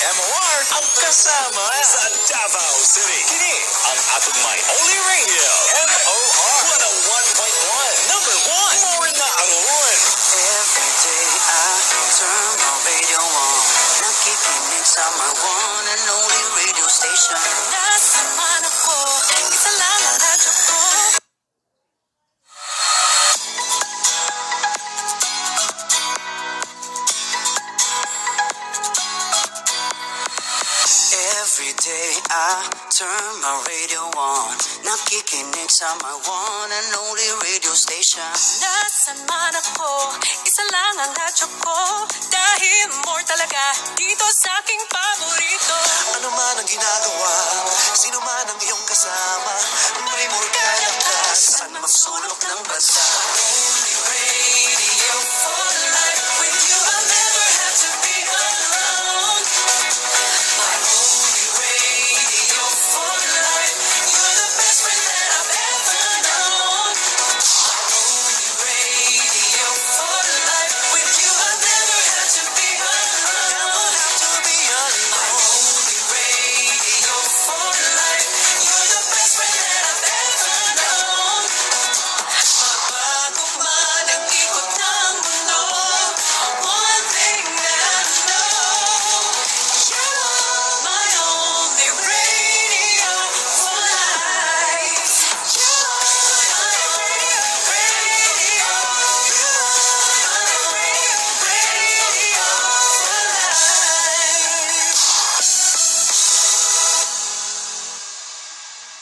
MOR ang kasama sa Davao City. Kini ang atong My Only Radio. MOR 101.1. Number 1. More na aron. Every day I turn my radio on. Nakikinig sa my one and only radio station. Nasaan man ako, isa lang ang radyo ko. Every day I turn my radio on. Nakikinig sa my one and only radio station. Nasaan man ako, isa lang ang radyo ko. Dahil more talaga dito sa aking paborito. Ano man ang ginagawa, sino man ang iyong kasama, may more ka lakas, saan mang sulok ng bansa. Only radio for life. With you I'll never have to be alone. My only radio for life. You're the best friend that I've ever known. My only radio for life. With you I'll never have to be alone. Never have to be alone. My only radio for life. You're the best friend that I've ever known. Mabago man ang ikot ng mundo, one thing that I know, you're my only radio for life. You're my only radio. You're my only radio for life.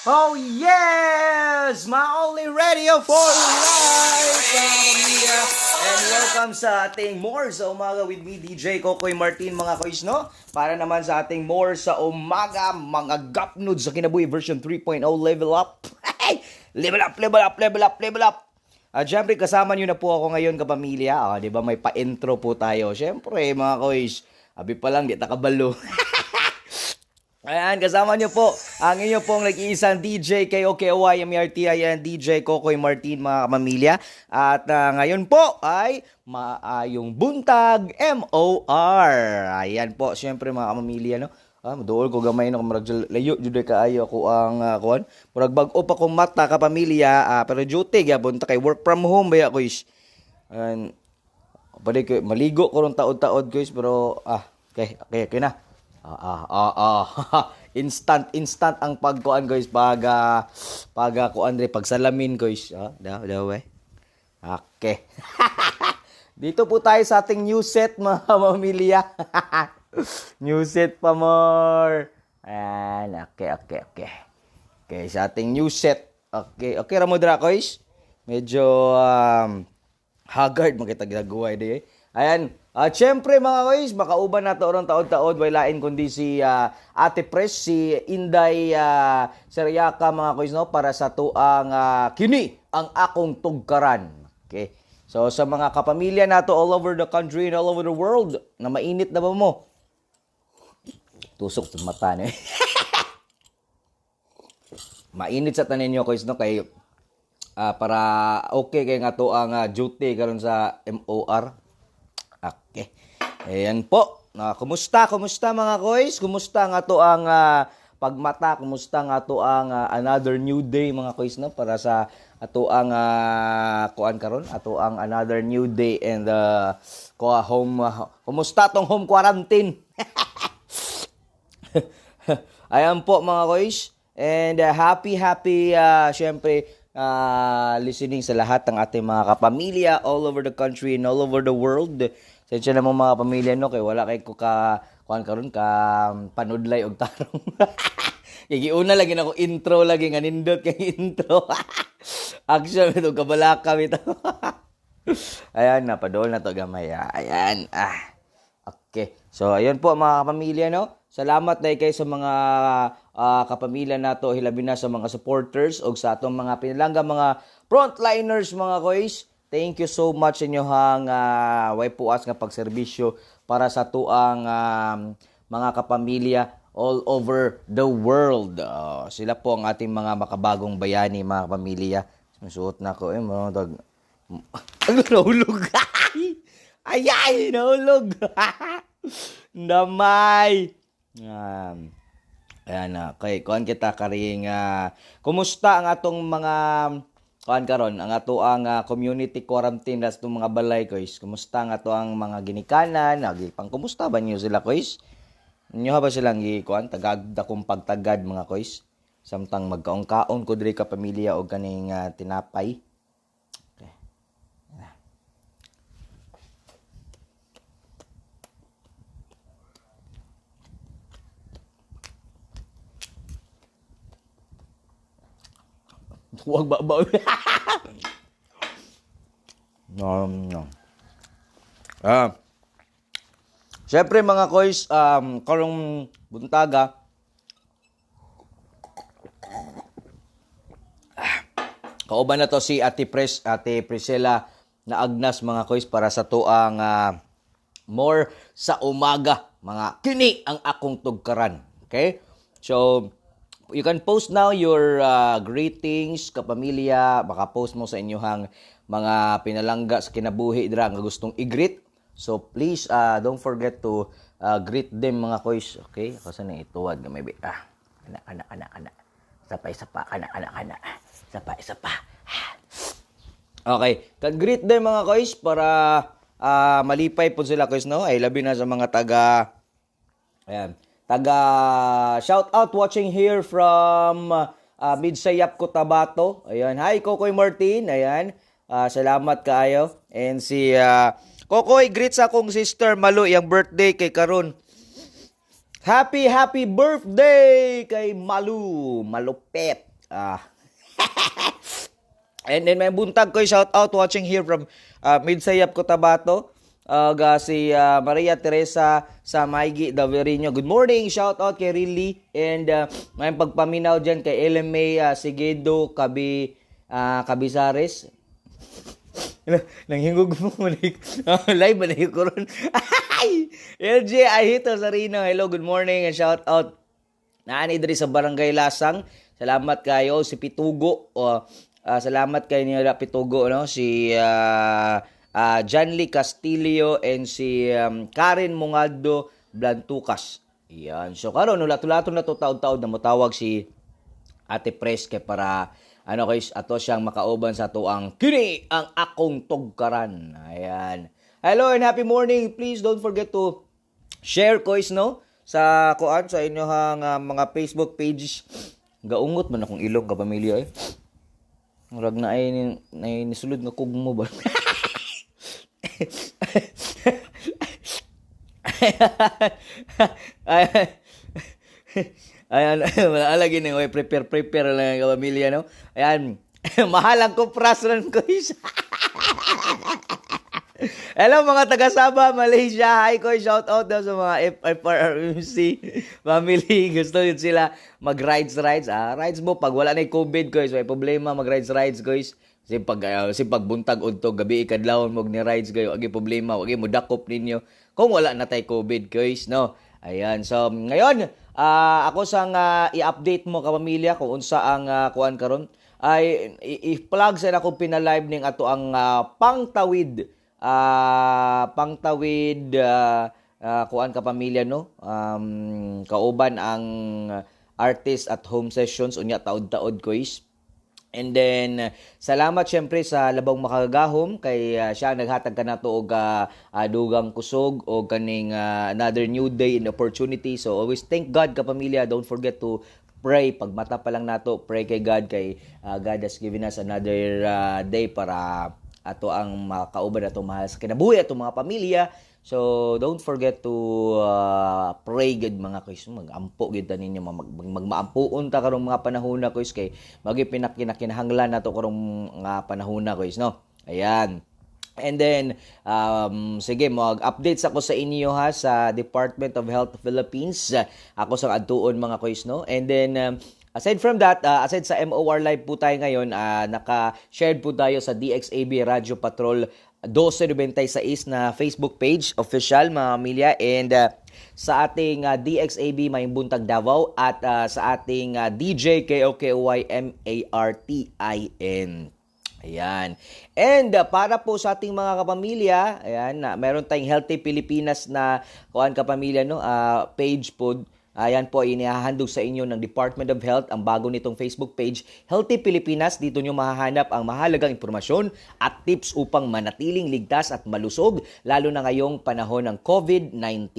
Oh yes! My only radio for life, mga pamilya. And welcome sa ating More sa Umaga with me, DJ Kokoy Martin, mga kois, no? Para naman sa ating More sa Umaga, mga gapnud sa kinabuhi version 3.0 level up. Level up, level up, level up, level up! At syempre, kasama nyo na po ako ngayon, kapamilya. Ah, di ba, may pa-intro po tayo. Syempre, mga kois, abi pa lang, di takabalo. Ayan, kasama niyo po ang inyo pong nag-iisang DJ KOKOYMERTIN, DJ Kokoy Martin, mga kamamilya. At ngayon po ay maayong buntag MOR. Ayan po, syempre mga kamamilya, no? Ah, dool ko gamay no, murag layo jud kaayo ako ang kuan. Murag bag-o pa kong mata kapamilya, pero duty gyapon ta kay work from home ba ko is. Ayan, pwede ko maligo ko ron taod-taod guys, pero okay, okay, okay na. Instant instant ang pagkuan guys pag kuan re pagsalamin guys. Ah, daw daw eh. Okay. Dito po tayo sa ating new set mga pamilya. New set pa more. Ayan, okay, okay, okay. Okay, sa ating new set. Okay, okay ra mo dra guys. Medyo haggard makita ginagawa eh. Ayan. At syempre mga koys, makauban nato ron taod-taod way lain kundi si Ate Pres, si Inday Seriaka mga koys no para sa tuang kini ang akong tugkaran. Okay. So sa mga kapamilya nato all over the country and all over the world, na mainit na ba mo? Tusok sa mata ni. Mainit sa tanin nyo koys no kay para okay kay nga to ang duty karon sa MOR. Okay. Ayan po. Kumusta? Kumusta mga koys? Kumusta nga to ang pagmata? Kumusta nga to ang another new day mga koys no para sa ato ang kuan karon ato ang another new day and kuha home kumusta tong home quarantine? Ayan po mga koys. And happy, happy, syempre, listening sa lahat ng ating mga kapamilya all over the country and all over the world. Sensya na mo mga pamilya no, kay wala kay ko ka, kuan karon ka panudlay og tarong. Kay giuna lagi na ko intro lagi nga nindot kay intro. Action ito kabalaka bitaw. Ayan, napadol na to gamay. Ayan. Okay. So, ayun po mga kapamilya, no? Salamat dahil kay sa mga kapamilya nato, hilabi na sa mga supporters o sa atong mga pinalangga, mga frontliners, mga koys. Thank you so much sa inyohang way puas nga pagserbisyo para sa tuang mga kapamilya all over the world. Sila po ang ating mga makabagong bayani, mga kapamilya. Masuot na ko eh, mga tag... Ang nahulog. Ay, ay, nahulog. Damay. Ayan na, kay kuan kita karing kumusta ang atong mga kuan karon, ang ato ang community quarantine sa atong mga balay koys. Kumusta ang ato ang mga ginikanan, pang kumusta ba niyo sila koys? Inyo ba silang gikuan tagad akong pagtagad mga koys? Samtang magkaon-kaon ko diri ka pamilya og kaning tinapay. Okay. Huwag ba ba? No, no. Siyempre mga koys, karong buntaga, kauban na to si Ate Pres, Ate Priscilla na Agnas mga koys para sa tuang more sa umaga mga kini ang akong tugkaran. Okay? So, you can post now your greetings kapamilya, baka post mo sa inyong mga pinalangga sa kinabuhi dira nga gustong i-greet. So please don't forget to greet them mga koys. Okay? Ako sa na ituwad gamay bi. Ana ana ana ana. Isa pa, isa pa, ana ana ana. Isa pa, isa pa. Okay, kan greet them mga koys para malipay po sila koys, no? Ay labi na sa mga taga ayan, taga shout out watching here from Midsayap, Cotabato. Ayan, hi Kokoy Martin. Ayan, salamat kaayo. And si Kokoy, greet sa akong sister Malu yang birthday kay karon. Happy happy birthday kay Malu, Malupet. And then may buntag ko shout out watching here from Midsayap, Cotabato. Si Maria Teresa sa Maigi Daverino. Good morning. Shout out kay Riley and may pagpaminaw diyan kay LMA Sigedo Kabisares. Nanghingog mo manik. Live man ko ron. LJ Ahito Sarino. Hello, good morning and shout out. Naani diri sa Barangay Lasang. Salamat kayo si Pitugo. Salamat kay niya Pitugo, no, si Janly Castillo and si Karen Mungado Blantucas. Yan. So karon ulat-ulaton na to taod-taod na motawag si Ate Pres kay para ano guys, ato siyang makauban sa tuang kini ang akong tugkaran. Ayan. Hello and happy morning. Please don't forget to share koys, no, sa kuan sa inyong mga Facebook pages. Gaungot man akong ilong kapamilya eh. Murag na ay nisulod nga kugmo ba. Ayan, wala lagi nang prepare lang ang kapamilya, no? Ayan, mahal ang kupras ran ko isa. Hello mga taga Sabah, Malaysia. Hi ko, shout out daw sa mga FRMC family. Gusto yun sila mag-rides rides. Rides mo pag wala na COVID guys, may problema mag-rides rides guys. Kasi pag buntag udto gabi ikadlawon mo ni rides kayo, agi problema, wagi mo dakop ninyo kung wala na tay COVID guys, no? Ayan. So ngayon, ako sang i-update mo kapamilya kung unsa ang kuan karon. Ay i-plug sa akong pina-live ning ato ang pangtawid kuan kapamilya, no, kauban ang artist at home sessions unya taod-taod guys. And then salamat syempre sa Labong Makagagahom kay siya ang naghatag kanato og dugang kusog og kaning another new day and opportunity. So always thank God kapamilya, don't forget to pray. Pag mata pa lang nato, pray kay God kay God has given us another day para ato ang makauban ato mahal sa kinabuhi ato mga pamilya. So don't forget to pray gud mga koys, magampo gid ta ninyo, magmaampuon ta karong mga panahona koys kay magi pinakinahanglan nato karong mga panahona koys, no. Ayan. And then sige, mag-updates ako sa inyo ha sa Department of Health Philippines. Ako sa adtuon mga koys, no. And then aside from that, aside sa MOR Live po tayo ngayon, naka-shared po tayo sa DXAB Radyo Patrol 1296 na Facebook page, official mga pamilya, and sa ating DXAB Mayong Buntag Davao at sa ating DJ KOKOY MARTIN. Ayan. And para po sa ating mga kapamilya, ayan, meron tayong Healthy Pilipinas na kuan kapamilya, no, page po. Ayan po, inihahandog sa inyo ng Department of Health ang bago nitong Facebook page, Healthy Pilipinas. Dito nyo mahahanap ang mahalagang impormasyon at tips upang manatiling ligtas at malusog, lalo na ngayong panahon ng COVID-19.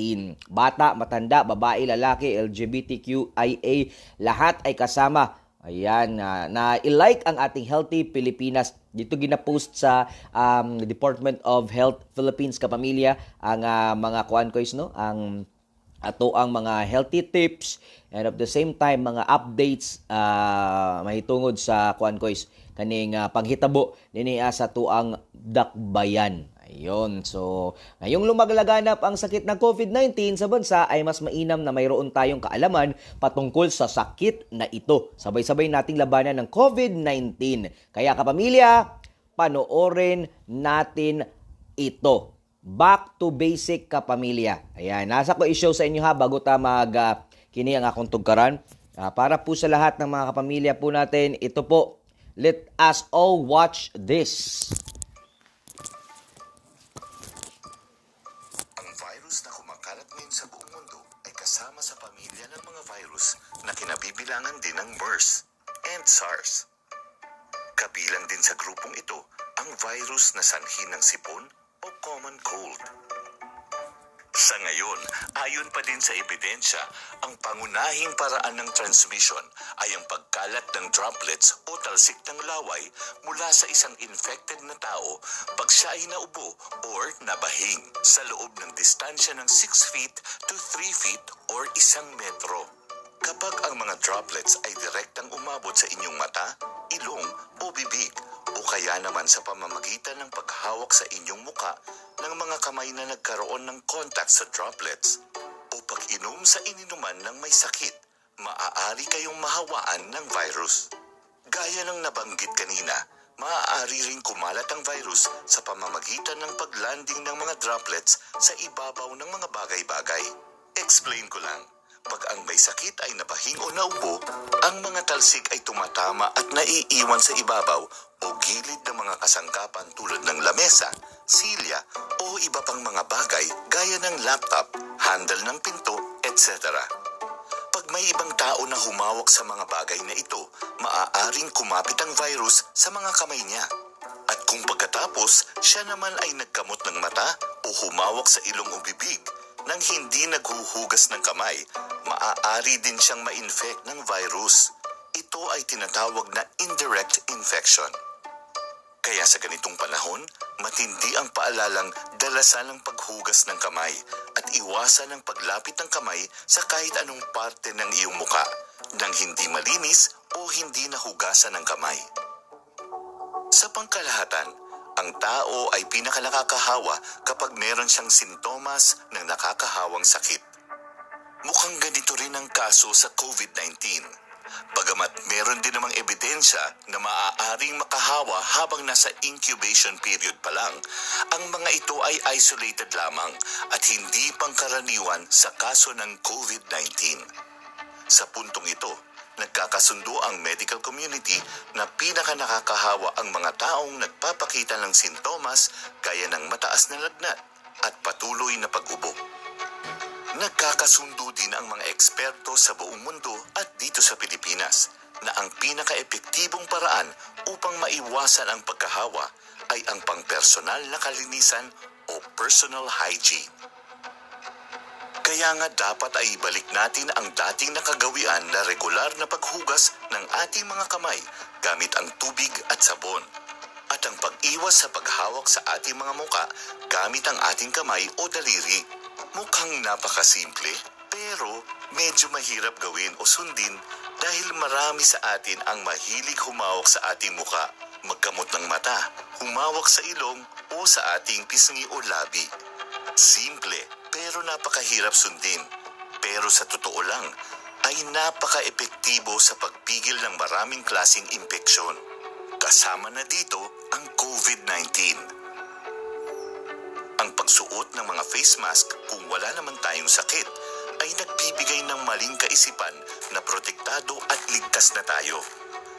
Bata, matanda, babae, lalaki, LGBTQIA, lahat ay kasama. Ayan, na i-like ang ating Healthy Pilipinas. Dito gina-post sa Department of Health Philippines, kapamilya, ang mga kuan kois, no? Ang ato ang mga healthy tips and at the same time mga updates mahitungod sa kuan kois kaning panghitabo dinhi sa tuang dakbayan. Ayun. So, ngayong lumaglaganap ang sakit ng COVID-19 sa bansa ay mas mainam na mayroon tayong kaalaman patungkol sa sakit na ito. Sabay-sabay nating labanan ng COVID-19. Kaya kapamilya, panoorin natin ito. Back to basic, kapamilya. Ayan, nasa ko i-show sa inyo ha bago ta mag kini ang akong tugkaran. Para po sa lahat ng mga kapamilya po natin, ito po. Let us all watch this. Ang virus na kumakalat ngayon sa buong mundo ay kasama sa pamilya ng mga virus na kinabibilangan din ng MERS and SARS. Kabilang din sa grupong ito ang virus na sanhi ng sipon o common cold. Sa ngayon, ayon pa din sa ebidensya, ang pangunahing paraan ng transmission ay ang pagkalat ng droplets o talsik ng laway mula sa isang infected na tao pag siya ay naubo or nabahing sa loob ng distansya ng 6 feet to 3 feet or 1 metro. Kapag ang mga droplets ay direktang umabot sa inyong mata, ilong o bibig o kaya naman sa pamamagitan ng paghawak sa inyong muka ng mga kamay na nagkaroon ng contact sa droplets o pag-inom sa ininuman ng may sakit, maaari kayong mahawaan ng virus. Gaya ng nabanggit kanina, maaari ring kumalat ang virus sa pamamagitan ng paglanding ng mga droplets sa ibabaw ng mga bagay-bagay. Explain ko lang. Pag ang may sakit ay nabahing o naubo, ang mga talsik ay tumatama at naiiwan sa ibabaw o gilid ng mga kasangkapan tulad ng lamesa, silya o iba pang mga bagay gaya ng laptop, handle ng pinto, etc. Pag may ibang tao na humawak sa mga bagay na ito, maaaring kumapit ang virus sa mga kamay niya. At kung pagkatapos siya naman ay nagkamot ng mata o humawak sa ilong o bibig nang hindi naghuhugas ng kamay, maaari din siyang ma-infect ng virus. Ito ay tinatawag na indirect infection. Kaya sa ganitong panahon, matindi ang paalalang dalasan ang paghugas ng kamay at iwasan ang paglapit ng kamay sa kahit anong parte ng iyong muka nang hindi malinis o hindi nahugasan ng kamay. Sa pangkalahatan, ang tao ay pinakanakakahawa kapag meron siyang sintomas ng nakakahawang sakit. Mukhang ganito rin ang kaso sa COVID-19. Bagamat meron din namang ebidensya na maaaring makahawa habang nasa incubation period pa lang, ang mga ito ay isolated lamang at hindi pangkaraniwan sa kaso ng COVID-19. Sa puntong ito, nagkakasundo ang medical community na pinaka nakakahawa ang mga taong nagpapakita ng sintomas gaya ng mataas na lagnat at patuloy na pag-ubo. Nagkakasundo din ang mga eksperto sa buong mundo at dito sa Pilipinas na ang pinaka-epektibong paraan upang maiwasan ang pagkahawa ay ang pangpersonal na kalinisan o personal hygiene. Kaya nga dapat ay ibalik natin ang dating nakagawian na regular na paghugas ng ating mga kamay gamit ang tubig at sabon. At ang pag-iwas sa paghawak sa ating mga muka gamit ang ating kamay o daliri. Mukhang napakasimple, pero medyo mahirap gawin o sundin dahil marami sa atin ang mahilig humawak sa ating muka, magkamot ng mata, humawak sa ilong o sa ating pisngi o labi. Simple pero napakahirap sundin. Pero sa totoo lang, ay napaka-epektibo sa pagpigil ng maraming klaseng impeksyon. Kasama na dito ang COVID-19. Ang pagsuot ng mga face mask kung wala naman tayong sakit ay nagbibigay ng maling kaisipan na protektado at ligtas na tayo.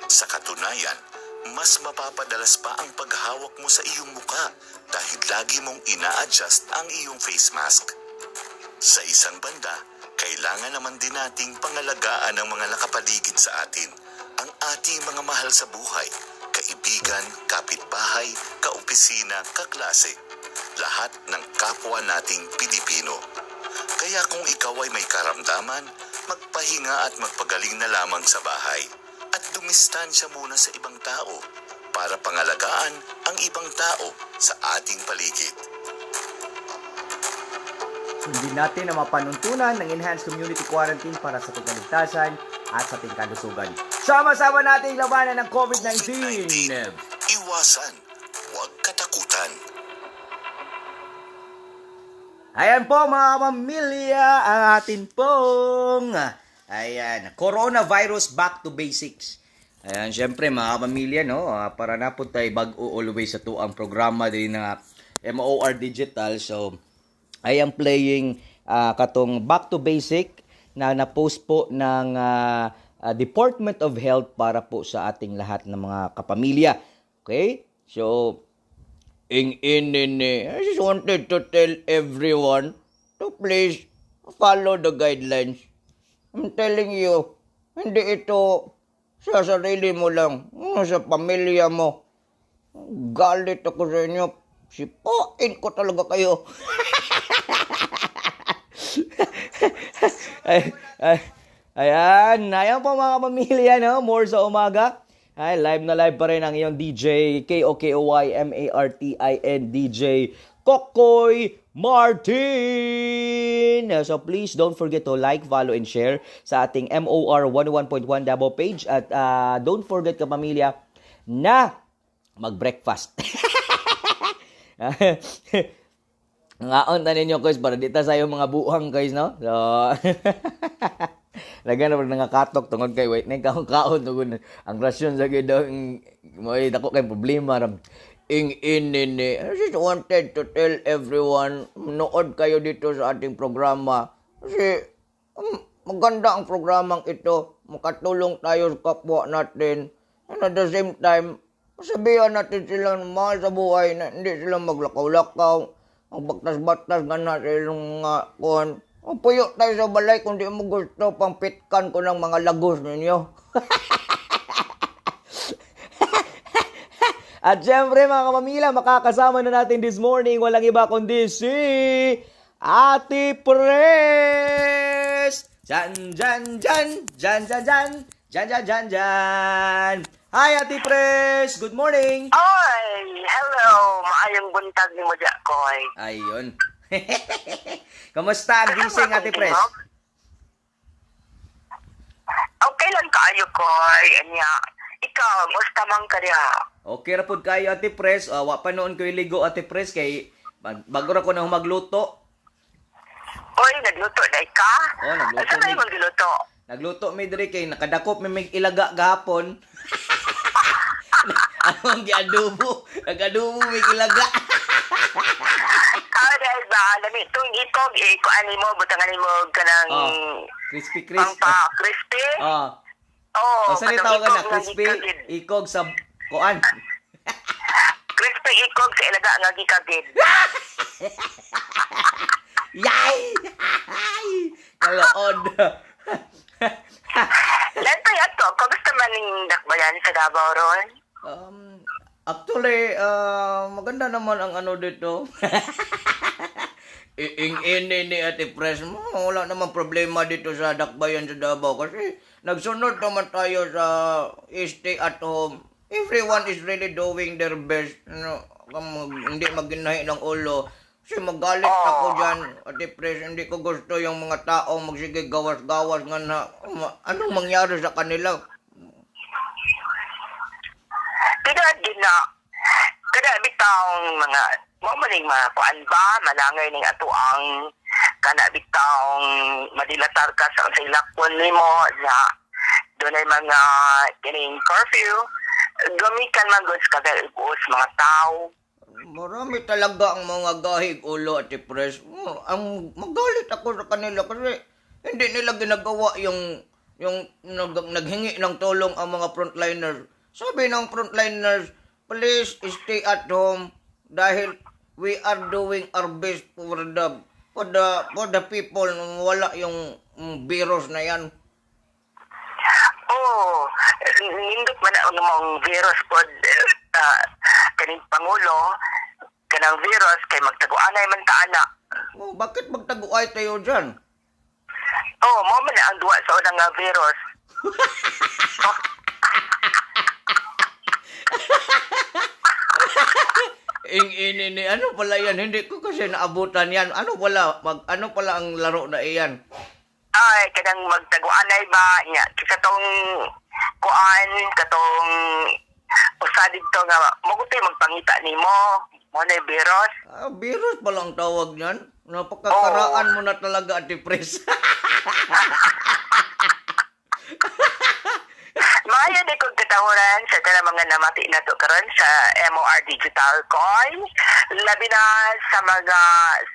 Sa katunayan, mas mapapadalas pa ang paghawak mo sa iyong muka dahil lagi mong ina-adjust ang iyong face mask. Sa isang banda, Kailangan naman din nating pangalagaan ang mga nakapaligid sa atin, ang ating mga mahal sa buhay, kaibigan, kapitbahay, kaopisina, kaklase, lahat ng kapwa nating Pilipino. Kaya kung ikaw ay may karamdaman, magpahinga at magpagaling na lamang sa bahay at dumistansya muna sa ibang tao para pangalagaan ang ibang tao sa ating paligid. Sundin natin ang mga panuntunan ng Enhanced Community Quarantine para sa ating kaligtasan at sa ating kalusugan. Sama-sama nating labanan ng COVID-19! COVID-19. Iwasan, huwag katakutan. Ayan po, mga pamilya, ang atin pong, ayan, coronavirus back to basics. Ayan, syempre, mga pamilya, no, para na po tayo bag-o always sa tuang programa din na MOR Digital. So, I am playing katong back to basic na na-post po ng Department of Health para po sa ating lahat ng mga kapamilya. Okay? So, ing inini. I just wanted to tell everyone to please follow the guidelines. I'm telling you, hindi ito sa sarili mo lang, sa pamilya mo. Galit ako sa inyo. Sipain ko talaga kayo. Ay, ay, ayan, ayan po, mga pamilya, no? More sa umaga. Ay, live na live pa rin ang iyong DJ KOKOYMARTIN DJ Kokoy Martin! So please don't forget to like, follow, and share sa ating MOR 101.1 Davao page. At don't forget, kapamilya, na mag-breakfast. Ngaon ta ninyo, guys, para di ta sayo mga buhang, guys, no? So, lagyan na nangakatok tungod kay wait na kaon kaon tungod ang rasyon sa gid mo dako kay problema ram. Ing inini. I just wanted to tell everyone, nood kayo dito sa ating programa. Kasi maganda ang programang ito. Makatulong tayo sa kapwa natin. And at the same time, sabihan natin sila ng mahal sa buhay na hindi sila maglakaw-lakaw. Ang baktas-baktas nga na sa ilang mga kuhan. Ang puyo tayo sa balay kung di mo gusto, pang pitkan ko ng mga lagos ninyo. At syempre, mga kapamilya, makakasama na natin this morning, walang iba kundi si Ate Pres! Jan, jan, jan, jan, jan, jan, jan, jan, jan, jan. Hi, Ate Pres! Good morning! Oy, hello. Maayong buntag nimo diya, Koy. Ayun. Kamusta ang gising, Ate Pres? Okay lang kaayo, Koy. Anya, ikaw, musta man ka diha? Okay ra pud kayo, Ate Pres. Wa pa noon ko'y ligo, Ate Pres, kay bago ra ko na magluto. Oy, nagluto na ka? Oh, nagluto Asa mi. na imong giluto? Nagluto mi diri kay nakadakop mi mig ilaga gahapon. Ano ang giadobo? Nag-adobo mig ilaga. Ah, dahil ba, lami, itong ikog, ikuan mo, butangan mo kanang Oh, crispy pang crisp. pa crispy. Oh. Oh, Oh, saan kanang tawag na ikog nga crispy gikagid. ikog sa kuan? Crispy ikog sa ilaga nga gikagid. Yay! Kalood. Lantoy ato, kamusta man ning dakbayan sa Davao ron? Actually, maganda naman ang ano dito. Ing ini ni Ate Pres mo, wala namang problema dito sa Dakbayan sa Davao kasi nagsunod naman tayo sa stay at home. Everyone is really doing their best. No, hindi maginahi ng ulo. Kasi magalit ako dyan, Ate Pres, hindi ko gusto yung mga tao magsige gawas-gawas nga na, anong mangyari sa kanila? Pero din na, kada bitawng mga, mo man ning mga kuan ba, malangay ning ato ang kana bitawng madilatar ka sa unsay lakon nimo na dunay mga kining curfew, gumikan man gud sa kagaigos mga tao. Marami talaga ang mga gahig ulo, Ate Pres. Ang magalit ako sa kanila kasi hindi nila ginagawa yung naghingi ng tulong ang mga frontliners. Sabi ng frontliners, "Please stay at home dahil we are doing our best for the For the people, wala yung virus na yan. Oh, nindot man ang mong virus pod, kaning pangulo, kanang virus kay magtaguanay man ta ana. Oh, bakit magtaguay tayo dyan? Oh, mo man na ang duwa sa unang nga virus. Ing ini ni ano pala yan? Hindi ko kasi naabutan yan. Ano pala ano pala ang laro na iyan? Ay, kanang magtaguanay ba nya kisa tong kuan katong usa didto nga magutoy magpangita nimo mo na virus. Ah, virus pala ang tawag niyan. Napakakaraan mo na talaga, Ate Pres. Maayo di kong katahuran sa tanang mga namati nato karon sa MOR Digital Coin. Labi na sa mga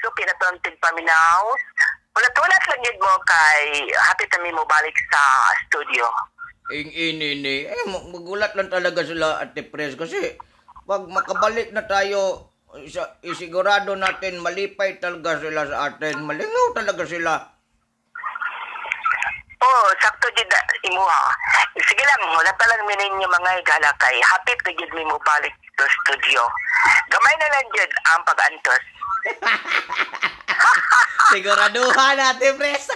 suki na tong tigpaminaw. Ulat-ulat lang yun mo kay happy kami mo balik sa studio. Ing ini ni. Eh, magulat lang talaga sila, Ate Pres. Kasi pag makabalik na tayo, isigurado natin malipay talaga sila sa atin. Malingaw talaga sila. Oh, sakto jud na imuha. Sige lang, wala pa lang mi ninyo mga higala kay happy na jud mi mo balik to studio. Gamay na lang jud ang pag-antos. Siguraduhan, Ate Pres.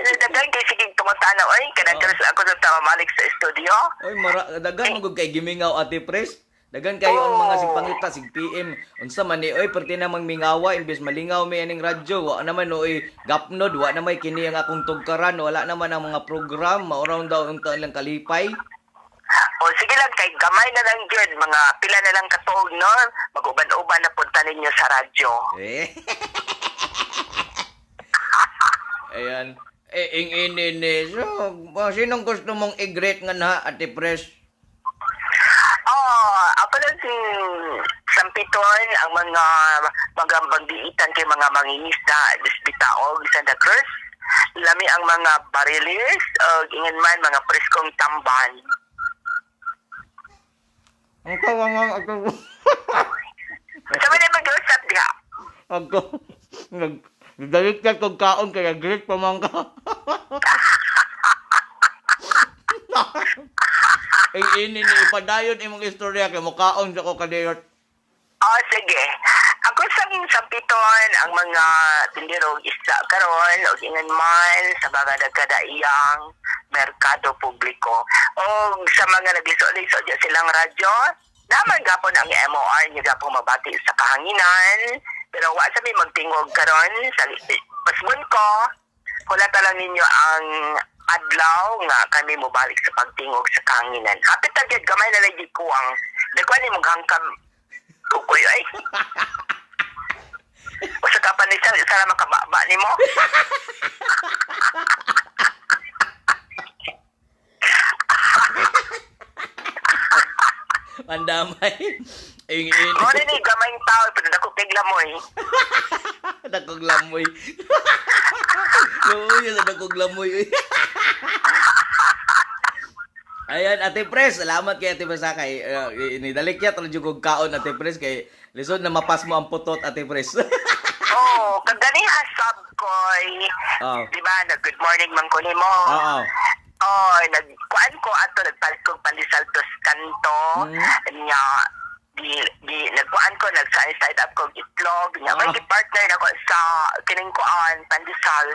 Daghan kay sige tumutana oy, kanang oh. Ako sa tamamalik sa studio. Oy, mara, dagan mo kay gimingaw, Ate Pres. Dagan kayo ang mga sigpangita, sig PM. Unsa man ni oy, perti namang mingawa imbes malingaw mi aning radyo. Wa naman oy gapnod, wa naman kini ang akong tugkaran, wala naman ang mga program, mauraw daw unta ilang kalipay. O sige lang kay gamay na lang jud, mga pila na lang katuog no, maguban-uban na punta ninyo sa radyo. Eh. Ayan. Eh, ing ini ni. So, sinong gusto mong i-greet nga na, Ate Pres? Oh, ako lang si Sampiton ang mga magambanggiitan kay mga mangingisda Bisbitaog, Santa Cruz. Lami ang mga barilis o ingan man mga preskong tamban. Ang kawangan ako. Sa man mag-usap diha. Ako. Nag Dalit ka kog kaon kaya greet pa man ka. Ing ini ni ipadayon imong istorya kay mukaon sa ko kadiyot. Oh, sige. Ako sa Sampiton ang mga tindirog isda karon og ingan man sa mga nagkadaiyang merkado publiko. O sa mga nagliso-liso diya silang radyo, naman gapon ang MOR niya gapon mabati sa kahanginan. Pero wa sa mi magtingog karon sa pasmun ko. Wala lang ninyo ang adlaw nga kami mobalik sa pagtingog sa kahanginan. Hapit ta gyud gamay na lang gyud kuwang. Dagwan ni mong hangkam kukoy ay. Usa ka pa ni sa isa ra makababa nimo. Pandamay. Ing ini. Mo ni gamayng tao pero dako kay lamoy. Dakog lamoy. Luoy sa dakog lamoy. Uy. Ayan, Ate Pres, salamat kay Ate Pres ha, kay inidalik ya talaga kog kaon Ate Pres kay lisod na mapas mo ang putot Ate Pres. Oh, kagani hasab koy. Oh. Di ba nag good morning man ko nimo. Oo. Oh, nagkuan ko ato nagpalit kog pandesal dos kanto. Nya di di nagkuan ko nag side up kog itlog. Nya may partner nako sa kining kuan pandesal.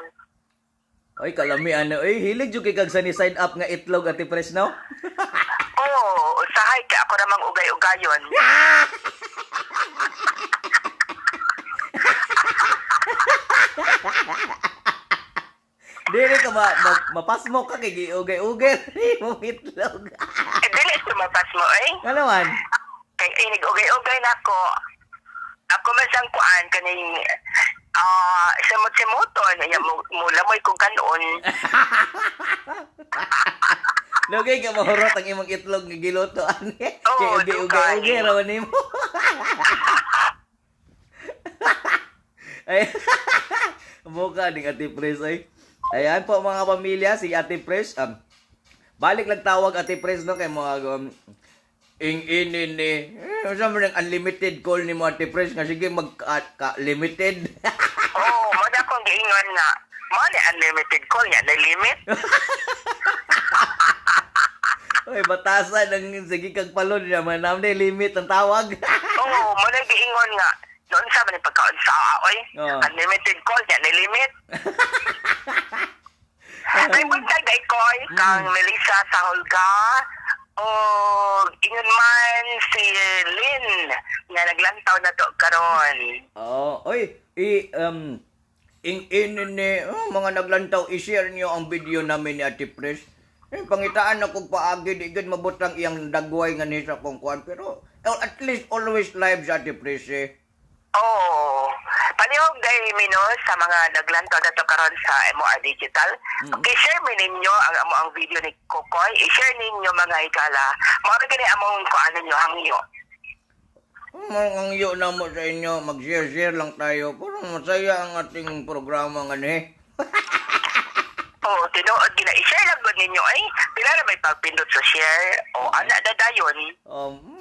Oy, kalami ano, oy, hilig jud kay kag sunny side up nga itlog Ate Pres no? Oh, usahay kay ako ramang ugay-ugayon. Dili ka ma, ma mapasmo ka kay giugay-ugay mo itlog. Eh, dili sumapas mo eh. Ano man? Kay inig ugay-ugay nako. Ako man sang kuan kaning simot-simoton nya mo mulamoy kog kanon. Lugay ka mahurot ang imong itlog nga giluto ani. Oo, Kay ugay-ugay dugay. ra man nimo. Ay, mukha ning Ate Pres ay. Ayan po mga pamilya, si Ate Pres. Balik lang tawag Ate Pres no kay mga Ing ini ni. Eh, unsa man ang unlimited call ni mo, Ate Pres, nga sige mag ka, limited. Oo, oh, mo na akong giingon nga mo ni unlimited call niya, na limit. Oy, batasan ang sige kag palon niya man na limit ang tawag. Oo, mo na giingon nga noon sa man pagkaon sa oy. Oo. Unlimited call niya, na limit. Ay, buntag day koy kang Melissa sa Holga o ingon man si Lynn nga naglantaw na to karon. Oo. Oy, i ing ini ni oh, mga naglantaw, i-share niyo ang video namin ni Ate Pres. Eh, pangitaan na kong paagi, di gud mabutang iyang dagway nga ni sa kong kuan. Pero at least always live sa Ate Pres eh. Oo. Palihog day mino sa mga naglantaw na to karon sa MOR Digital. Okay, share mi ninyo ang amo ang video ni Kokoy. I-share ninyo mga higala. Mao ra gani among kuan ninyo hangyo. Ang angyo na mo sa inyo, mag-share-share lang tayo. Pero masaya ang ating programa nga ni. Oo, tinuod gina i-share lang gud ninyo ay. Pila ra may pagpindot sa share o ana na dayon.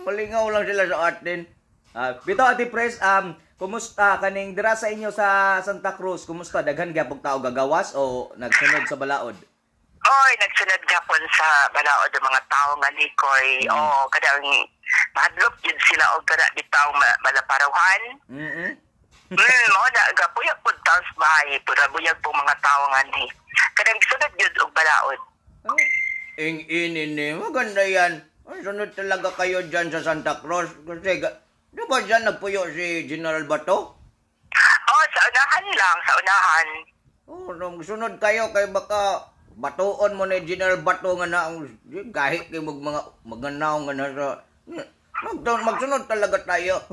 Malingaw lang sila sa atin. Ah, bito Ate Pres, kumusta kaning dira sa inyo sa Santa Cruz? Kumusta daghan gyapon tao gagawas o nagsunod sa balaod? Oy, nagsunod gapon sa balaod ang mga tao nga nikoy. Oo, kadang mahadlok yun sila og kada bitaw malaparawhan. Mao na gapuyag pud taon sa bahay, pura buyag po mga tao nga ni. Kadang sunod yun og balaod. Oh, ing ini ni, maganda yan. Ay, sunod talaga kayo dyan sa Santa Cruz. Kasi, di ba dyan nagpuyo si General Bato? Oh, sa unahan lang, sa unahan. Oh, nung sunod kayo kay baka batuon mo ni General Bato nga na kahit kay mag mga maganaw nga na sa magsunod talaga tayo.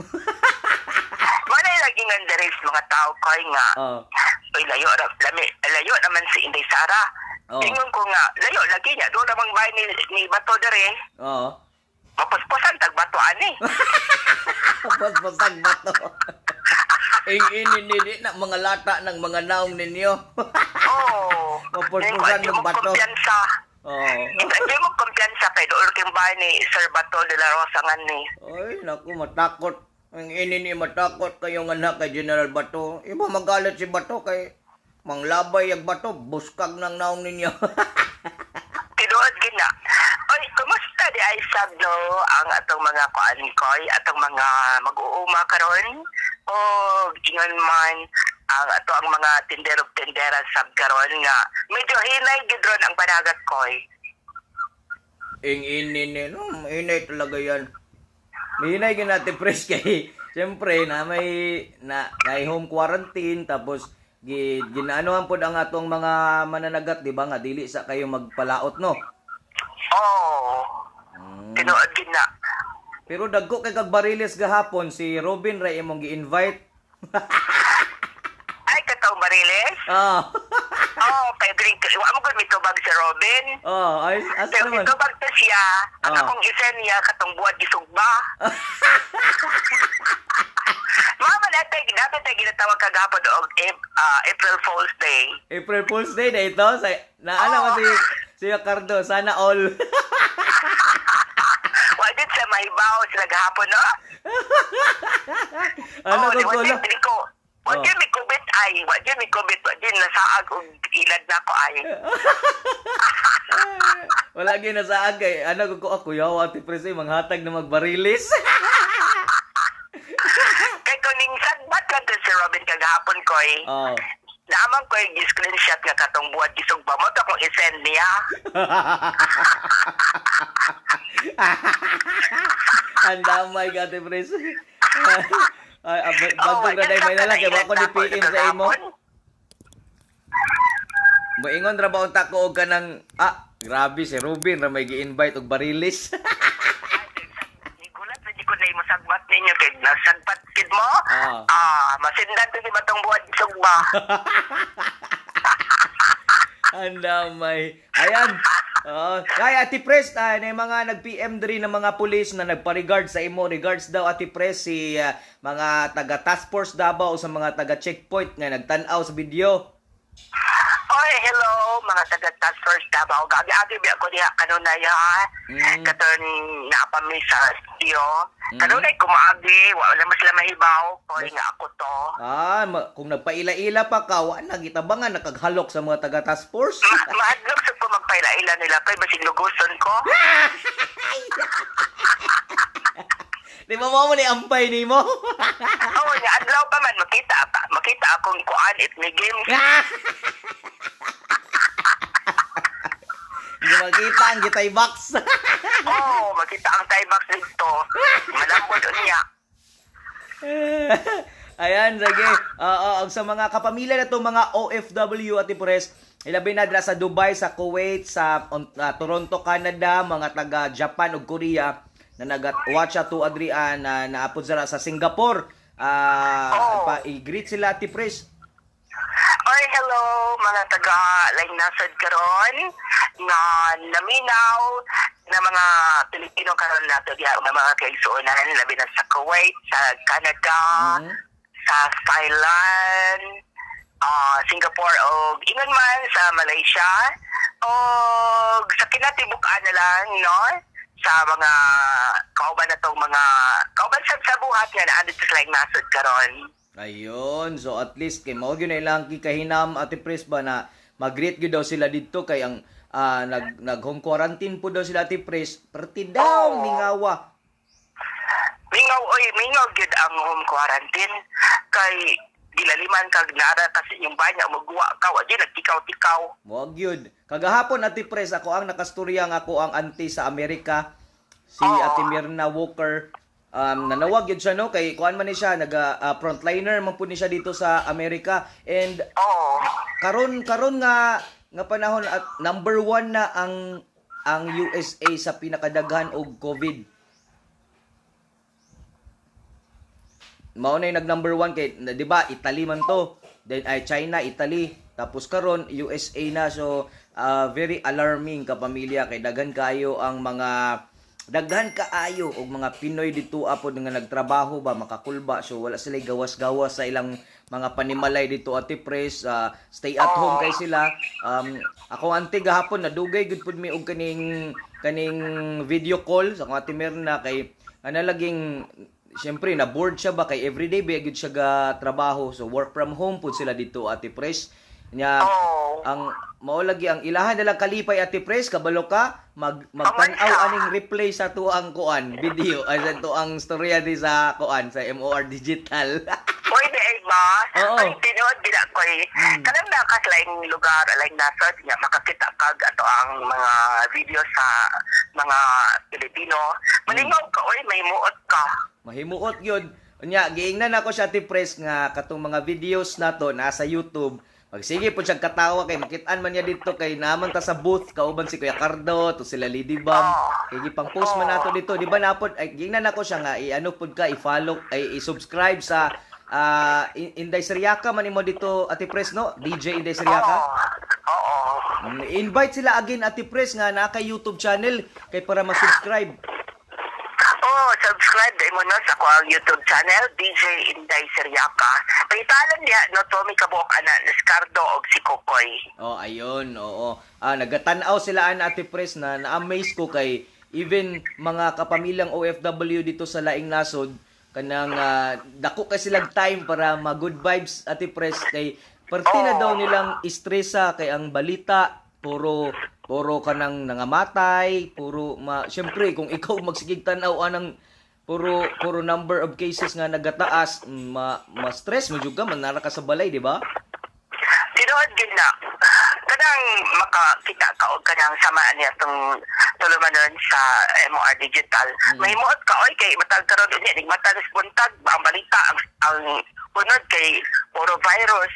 Wala lagi nga diri sa mga tao koy nga. Oh. Oy, layo ra lami, layo naman si Inday Sara. Oh. Ingon ko nga, layo lagi niya doon namang bahay ni Bato diri. Oo. Mapuspusan tag Bato ani. Paspasag bato. Ing ini ni di na mga lata ng mga naong ninyo. Oo. Mapuspusan Hindi ng mo bato. kumpiyansa. Oo. Hindi mo kumpiyansa kay doon kang bahay ni Sir Bato de la Rosa nga ni. Ay, naku, matakot. Ang ini ni matakot kayo nga na kay General Bato. Iba magalit si Bato kay manglabay ang bato, buskag ng naong ninyo. Tinuod gina. Oy, kumusta di ay sabno ang atong mga kuan koy, atong mga mag-uuma karon? O ingon man ang ato ang mga tindero tindera sab karon nga medyo hinay gid ron ang panagat koy. Ing ini ni, no, inay talaga yan. May hinay natin press kay, siyempre, na may, na, na home quarantine, tapos, ginaanohan pod ang atong mga mananagat, di ba nga, dili sa kayo magpalaot, no? Oh. Tinuod gid na. Pero dagko kay kag bariles gahapon, si Robin ray imong gi-invite. Ay kataw Mariles. Ah. Oh, kay drink. Wa mo gud mitubag si Robin. Oh, ay, asa Pero naman? mitubag to siya. Ang Ah. akong isen niya katong buhat gisugba. Mama natin, dapat tayo ginatawag kagapon og April Fool's Day. April Fool's Day na ito. Sa, naana Oo. ko si Ricardo, sana all. Wa din sa mahibaw sila gahapon, no? Ano Oh, ko di, wa kulo? din dili ko. Wa Oh. din mi kubit ay, wa din mi kubit, wa din nasaag og ilad na ko ay. Wala gyud na sa agay. Ano ko ako yaw ati prese manghatag na magbarilis. Kay kuning sagbat lang to si Robin kagahapon koy. Oh. Naamang ko yung screenshot nga katong buhat gisugba mo to akong isend niya. Ang damay ka ate prese. Ay, abay, Oh, bagong na day may nalang kay wa ko ni PM sa imo. Moingon ra ba unta ko og kanang grabe si Ruben ra may gi-invite og barilis. Nigulat na di ko na imo sagbat ninyo kay nasagbat kid mo. Ah. Ah, masindan to ni batong buhat gisugba. Ang damay. Ayan. Oo. Kaya Ate Pres, na yung mga nag-PM diri ng mga pulis na nagpa-regard sa imo. Regards daw Ate Pres si mga taga Task Force Davao sa mga taga checkpoint nga nagtan-aw sa video. Oy, hello mga taga Task Force Davao. Gabi-abi biya ko diha kanunay ha. Katon naa mi sa studio. Kanunay kumaagi, wala mo sila mahibaw. Koy nga ako to. Ah, kung nagpaila-ila pa ka, wa na gitabangan nakaghalok sa mga taga task force. Mahadlok sa ko magpaila-ila nila kay basig luguson ko. Di ba mo ni ampay nimo? Oo, nga adlaw pa man makita ka, makita akong kuan it may games. Hindi makita ang gitay box. Oo, makita ang Thai box dito. Malambot niya. Ayan, sige. Oo, ang sa mga kapamilya na to, mga OFW at Pures, ilabi na dira sa Dubai, sa Kuwait, sa Toronto, Canada, mga taga Japan ug Korea na nagat-watch ato Adrian na naapod sila sa Singapore. Ah, Oo. pa i-greet sila Ate Pres. Oy, hello mga taga laing nasod karon nga naminaw na mga Pilipino karon nato diha nga mga kaigsuonan labi na sa Kuwait, sa Canada, sa Thailand, Singapore og ingon man sa Malaysia og sa kinatibuk-an na lang no sa mga kauban na tong mga kauban sa buhat nga naa dito sa laing nasod karon. Ayun, so at least kay mao gyud na ilang gikahinam Ate Pres ba na mag-greet gyud daw sila didto kay ang nag nag home quarantine po daw sila Ate Pres, perti daw mingawa. Mingaw oy, mingaw gyud ang home quarantine kay gilaliman kag nara kasi yung banya muguwa ka wa gyud nagtikaw-tikaw. Mao gyud. Kagahapon Ate Pres ako ang nakastorya nga ako ang auntie sa Amerika si Ate Mirna Walker. Nanawag gyud siya no kay kuan man ni siya naga frontliner man pud ni siya dito sa Amerika and Oo. karon karon nga nga panahon at number one na ang USA sa pinakadaghan og COVID. Mao na yung nag number one kay na, di ba Italy man to. Then ay China, Italy, tapos karon USA na, so very alarming kapamilya kay daghan kaayo ang mga daghan kaayo og mga Pinoy dito apod nga nagtrabaho ba makakulba, so wala sila gawas-gawas sa ilang mga panimalay dito Ate Pres, stay at home kay sila. Ako ante gahapon nadugay gud pud mi og kaning kaning video call sa akong Ate Mirna kay ana laging siyempre na bored siya ba kay everyday ba gyud siya ga trabaho, so work from home pud sila dito Ate Pres nya. Ang mao lagi ang ilahan nila kalipay Ate Pres, kabalo ka magtan-aw aning replay sa tuang kuan video ay sa tuang storya di sa kuan sa MOR Digital. Pwede ay ba? Oo. Ay tinuod gid ako eh. Kanang nakas laing lugar, laing nasod nga makakita kag ato ang mga video sa mga Pilipino. Malingaw ka oy, may muot ka. Mahimuot gyud. Unya giingnan ako siya Ate Pres nga katong mga videos nato nasa YouTube. Magsige po siya katawa kay makitaan man niya dito kay naman ta sa booth kauban si Kuya Cardo to sila Lady Bam. Kay gipang post man nato dito, di ba napod ay giingnan ako siya nga i-ano pod ka i-follow ay i-subscribe sa Inday Sariaca man imo dito Ate Pres no? DJ Inday Sariaca. Oo. Oo. Invite sila again Ate Pres nga naa kay YouTube channel kay para ma-subscribe. Oh, subscribe dai mo no sa ako ang YouTube channel DJ Inday Sariaca. Pahitalan niya no Tommy Kabuok ana Niscardo og si Kokoy. Oh, ayun, oo. Ah, nagatan-aw sila an Ate Pres na na-amaze ko kay even mga kapamilyang OFW dito sa Laing Nasod kanang dako kay silang time para ma good vibes Ate Pres kay perti na daw nilang istresa kay ang balita puro puro kanang nangamatay, puro ma syempre kung ikaw magsigig tan-aw anang puro puro number of cases nga nagataas, ma, ma-stress mo jud ka manara ka sa balay, di ba? Tinuod gyud na. Kanang makakita ka og kanang samaan niya tong tulumanon sa MOR Digital. Mahimuot ka oy kay matag karon unya ning matag buntag ba ang balita ang unod kay puro virus.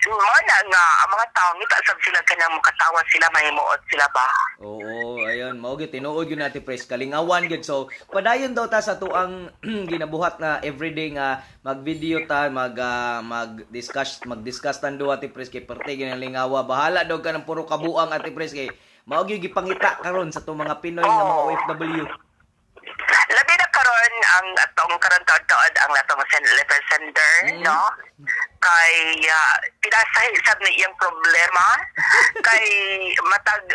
Mao na nga ang mga tao ngita sab sila kanang makatawa sila mahimuot sila ba. Oo, ayun, mao gyud tinuod gyud natin Pres, kalingawan gyud. So, padayon daw ta sa tuang ginabuhat na everyday nga mag-video ta, mag mag-discuss mag-discuss tan duha Ate Pres kay parte gyud ang lingawa. Bahala daw ka ng puro kabuang Ate Pres kay mao gyud gipangita karon sa tuong mga Pinoy nga mga OFW. Labi na karon ang atong karon taod-taod ang atong letter sender, no? Kay Kay pinasahi sad ni iyang problema kay matag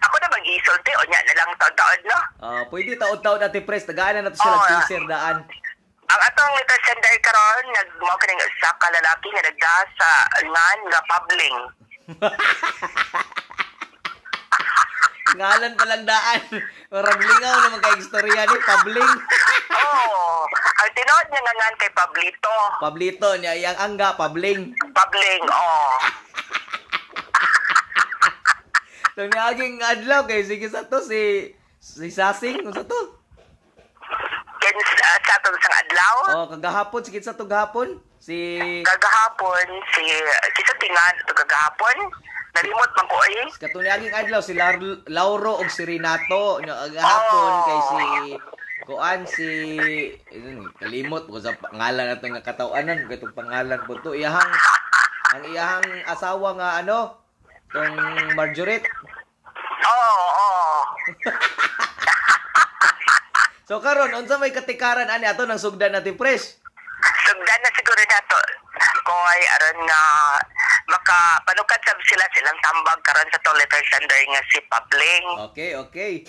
ako na mag-isulti o nya na lang taon-taon, no? Ah, pwede taod-taod, Ate Pres. Tagaan na nato sila Oo. teaser daan. Ang atong letter sender karon nagmao kining usa ka lalaki nga nagda sa ngan nga Pabling. Ngalan pa lang daan. Marag lingaw na magka-istorya ni Pabling. Oh, ang tinuod niya nga ngan kay Pablito. Pablito niya iyang angga Pabling. Pabling, oh. So niaging adlaw kay sige sa to si si Sasing unsa to? Ken sa atong sang adlaw. Oh, kagahapon sige sa to gahapon si Kagahapon si sa tingan to kagahapon. Nalimot man ko ay. Kato niaging adlaw si Lauro og si Renato nya kagahapon kay si kuan si kalimot ko sa pangalan nato nga kataw-anan kay tong pangalan po to iyahang ang iyahang asawa nga ano tong Marjorie. Oo, oh, oh. So karon unsa may katikaran ani ato nang sugdan natin, Pres? Sugdan na siguro nato koy aron nga maka panukad sab sila silang tambag karon sa tong letter sender nga si Pabling. Okay, okay.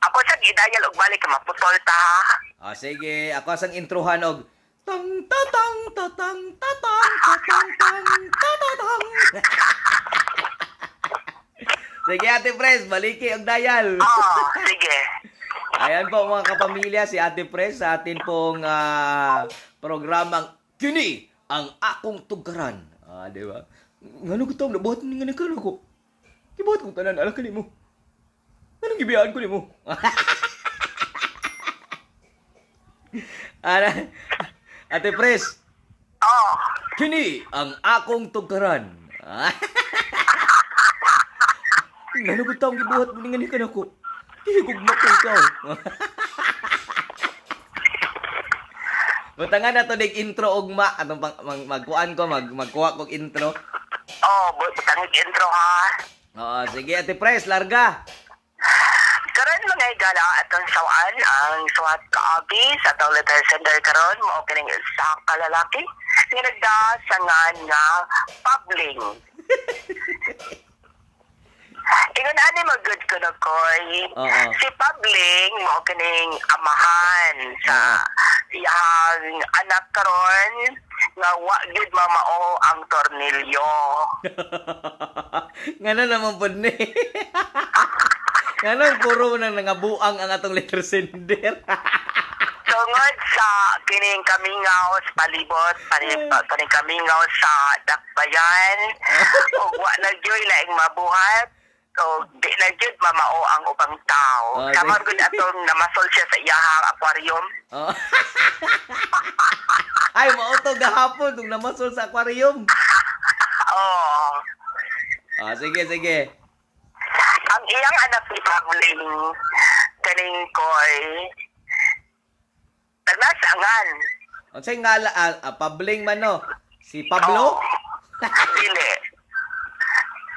Ako sa gidayal og balik kay maputol ta, ha. Ah, sige, ako asang introhan og tang tatang tatang tatang tatang tang tatatang. Sige, Ate Pres, baliki og dial. Oo, sige. Ayan po mga kapamilya, si Ate Pres sa atin pong programang Kini ang akong tugkaran. Ah, di ba? Ngano ko taong nabuhat ni nga nagkano ko? Gibuhat kong tanan, alam ka nimo. Anong gibiyaan ko nimo? Ana, Ate Pres, Oo. kini ang akong tugkaran. Ngano ko taong gibuhat mo ni nga nagkano ko? Higugma ko ikaw. Butangan na to nig intro ugma atong pang, magkuan ko magkuha kog intro. Oo, butangig intro, ha. Oo, sige Ate Pres, larga. Karon mga higala atong sawaan ang suwat kaabi sa atong letter sender karon mao kining usa ka lalaki nga nagda sa ngan nga Pabling. Ingon ani magud ko na koy. Oo. Si Pabling mao kining amahan sa iyang anak karon nga wa gyud mamao ang tornilyo. Ngano naman pud ni. Ngano puro nang nangabuang ang atong letter sender. Tungod sa kining kamingaw sa palibot, kaning kamingaw sa dakbayan, ug wa na gyud laing mabuhat, ug di na gyud mamao ang ubang tao. Oh, Samar sige. gud atong namasol siya sa iyahang aquarium. Oo. Ay, mao to gahapon tung namasol sa aquarium. Oo. Ah, sige, sige. Ang iyang anak ni Pabling, kaning koy, nagnasangan. Unsay ngala Pabling man no? Si Pablo? Oo. Dili.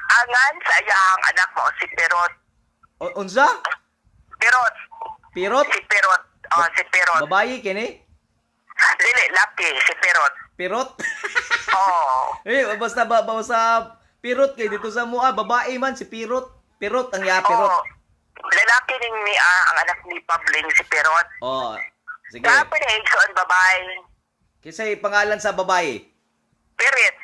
Angan sa iyahang anak mo, si Perot. Unsa? Perot. Pirot? Si Perot. Oh, si Perot. Babayi kini? Dili, laki. Si Perot. Pirot? Oo. Eh, basta ba, basta Pirot kay dito sa mua, babae man si Pirot. Pirot ang ya Pirot. Oo. Lalaki ning niya ang anak ni Pabling, si Perot. Oh, sige. Dapat na igsoon babae. Kinsay pangalan sa babae? Pirit.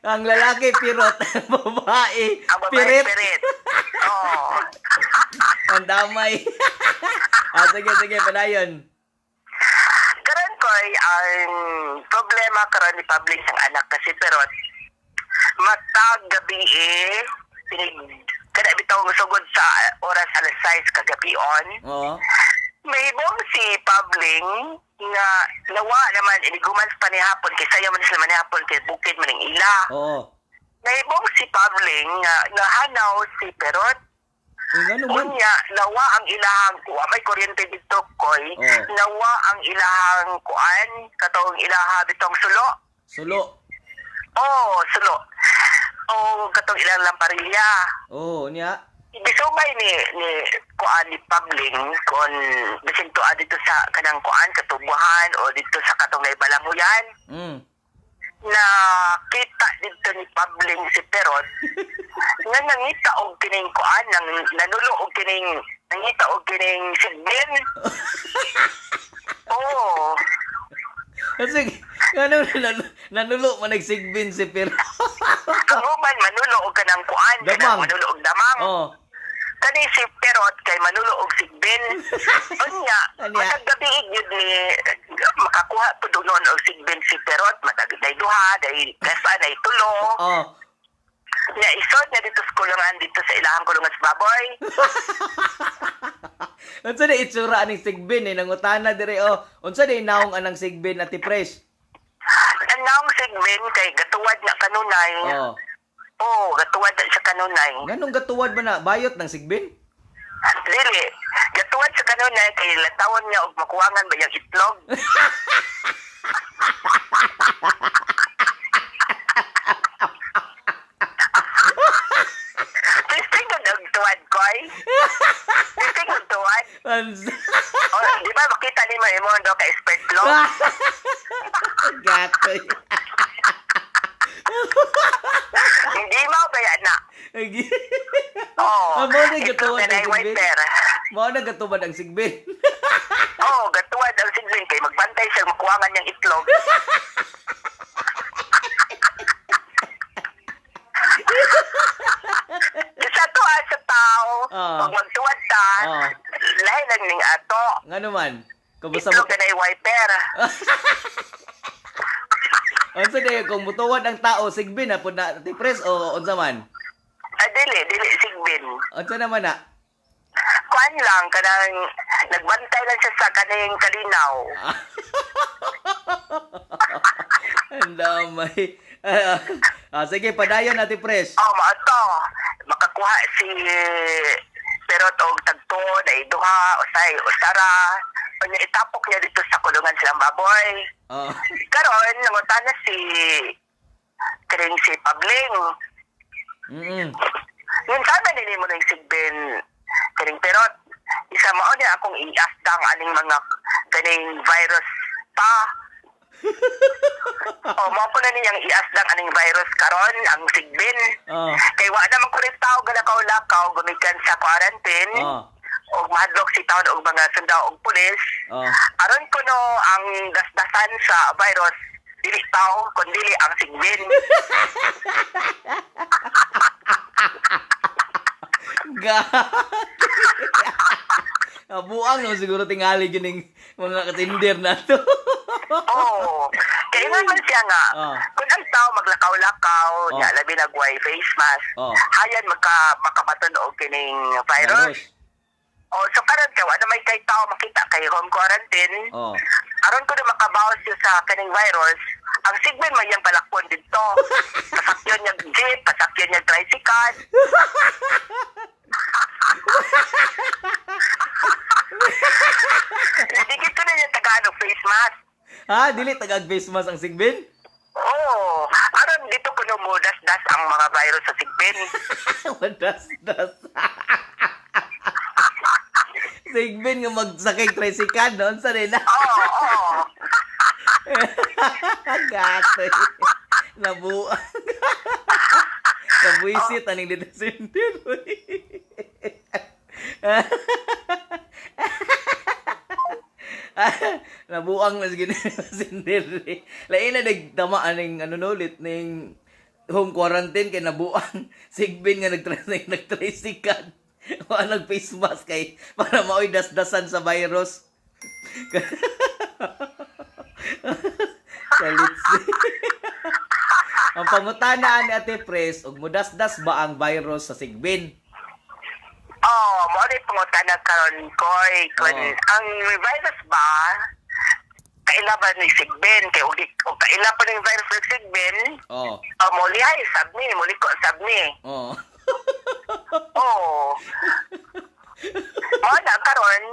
Ang lalaki Pirot, ang babae Ang babae, Pirit. Pirit. Oo. Ang damay. Sige, sige, padayon. Karon koy, ang problema karon ni Pabling sang anak kasi Perot, matag gabi eh, pinig, kada bitaw sugod sa oras alas 6 kagabi on. Oo. Mahibong si Pabling nga nawa naman iniguman pa ni hapon kay sayo man sila man ni hapon kay bukid man ang ila. Oo. Nahibong si Pabling nga nahanaw si Perot. Eh, ngano man? Unya nawa ang ilahang kuha may kuryente dito koy. Oo. Nawa ang ilahang kuan katong ilaha bitong sulo. Sulo. Oh, sulo. Oh, katong ilang lamparilya. Oo, niya. Gisubay ni kuan ni Pabling kon bisin tuwa dito sa kanang kuan katubuhan o dito sa katong Balanguyan na kita dito ni Pabling si Perot nga nangita og kining kuan nang nanulo og kining nangita og kining sigbin. Oo. Kasi ano nanulo man nagsigbin si Pero. Ang uban manulo og kanang kuan kanang Damang. manulo og damang. Oh. Kani si Perot kay manulo og sigbin. Unya, Unya. matag gabi gyud ni makakuha pud noon og sigbin si Perot, matag day duha, day kasa day tulo. Oh. Nya isod na dito sa kulungan dito sa ilahang kulungan sa baboy. Unsa na itsura aning sigbin eh nangutana dire oh. Unsa day naong anang sigbin, Ate Pres? Anang sigbin kay gatuwad na kanunay. Oh. Oo, gatuwad na siya kanunay. Nganong gatuwad ba na bayot ng sigbin? Dili, gatuwad sa kanunay kay latawon niya og makuwangan ba yung itlog. Testing ko og tuwad koy. Testing og tuwad. O, di ba makita nimo imo do ka expert lo? Gatoy. Hindi mo ba yan na? Oo. Ah, mao na Itlog gatuwad na ang nay sigbin. wiper. Mao na gatuwad ang sigbin. Oo, gatuwad ang sigbin kay magbantay siya makuwangan niyang itlog. Sa to ah, sa tao, Ah. pag magtuwad ta, Ah. lahi lang ning ato. Ngano man? Kumusta mo? Itlog na nay wiper. Unsa day kung mutuwad ang tao sigbin na pud na, Ate Pres, o unsa man? Ah, dili, dili sigbin. Unsa naman na? Kuan lang, kanang nagbantay lang siya sa kaning kalinaw. Ang damay. Ah, sige, padayon, Ate Pres. Oh, maato. Makakuha si Perot og tagto, na duha, usay, usara. Unya itapok niya dito sa kulungan silang baboy. Oh. Karon nangutana si kining si Pabling. Yun sana nini mo ning sigbin kining Perot. Isa mao niya akong iasdang aning mga kaning virus pa. O mao po na niyang iasdang aning virus karon ang sigbin. Oh. Kay wa naman ko rin tao galakaw-lakaw gumikan sa quarantine. Oh. Og mahadlok si taon og mga sundao og pulis. Oh. Aron kuno ang dasdasan sa virus dili tao kundi ang sigbin. Ga. Buang no siguro tingali gining mga katinder na to. Oo. Kaya nga man siya nga, kung ang tao maglakaw-lakaw, nya labi nagway face mask, hayan makapaton og kining virus. Virus. Oh, so karon kay wala may kay tao makita kay home quarantine. Aron ko na makabawas siya sa kaning virus, ang sigbin may iyang palakpon dito. Pasakyon niya jeep, pasakyon niya tricycle. Dikit ko na niya Tagalog face mask. Ha, dili tagag face mask ang sigbin? Oo. Aron dito ko das ang mga virus sa sigbin. Das das. Sigbin nga magsakay tricycle no unsa nila? Oo, oo. Gatoy. Nabuang. Nabuisit aning dito sindir. Nabuang na sige sindir. Lain na nagtama aning ano no ulit ning home quarantine kay nabuang sigbin nga nagtricycle. Wa nag face mask kay para maoy dasdasan sa virus. Salit. Ang pangutana ni Ate Pres, ug mudasdas ba ang virus sa sigbin? Oo, mo ni pangutana karon koy kun ang virus ba kaila ba ni sigbin kay og og kaila pa ning virus ni sigbin? Oh, molihay sab ni, muliko sab ni. Oo. Mo na karon,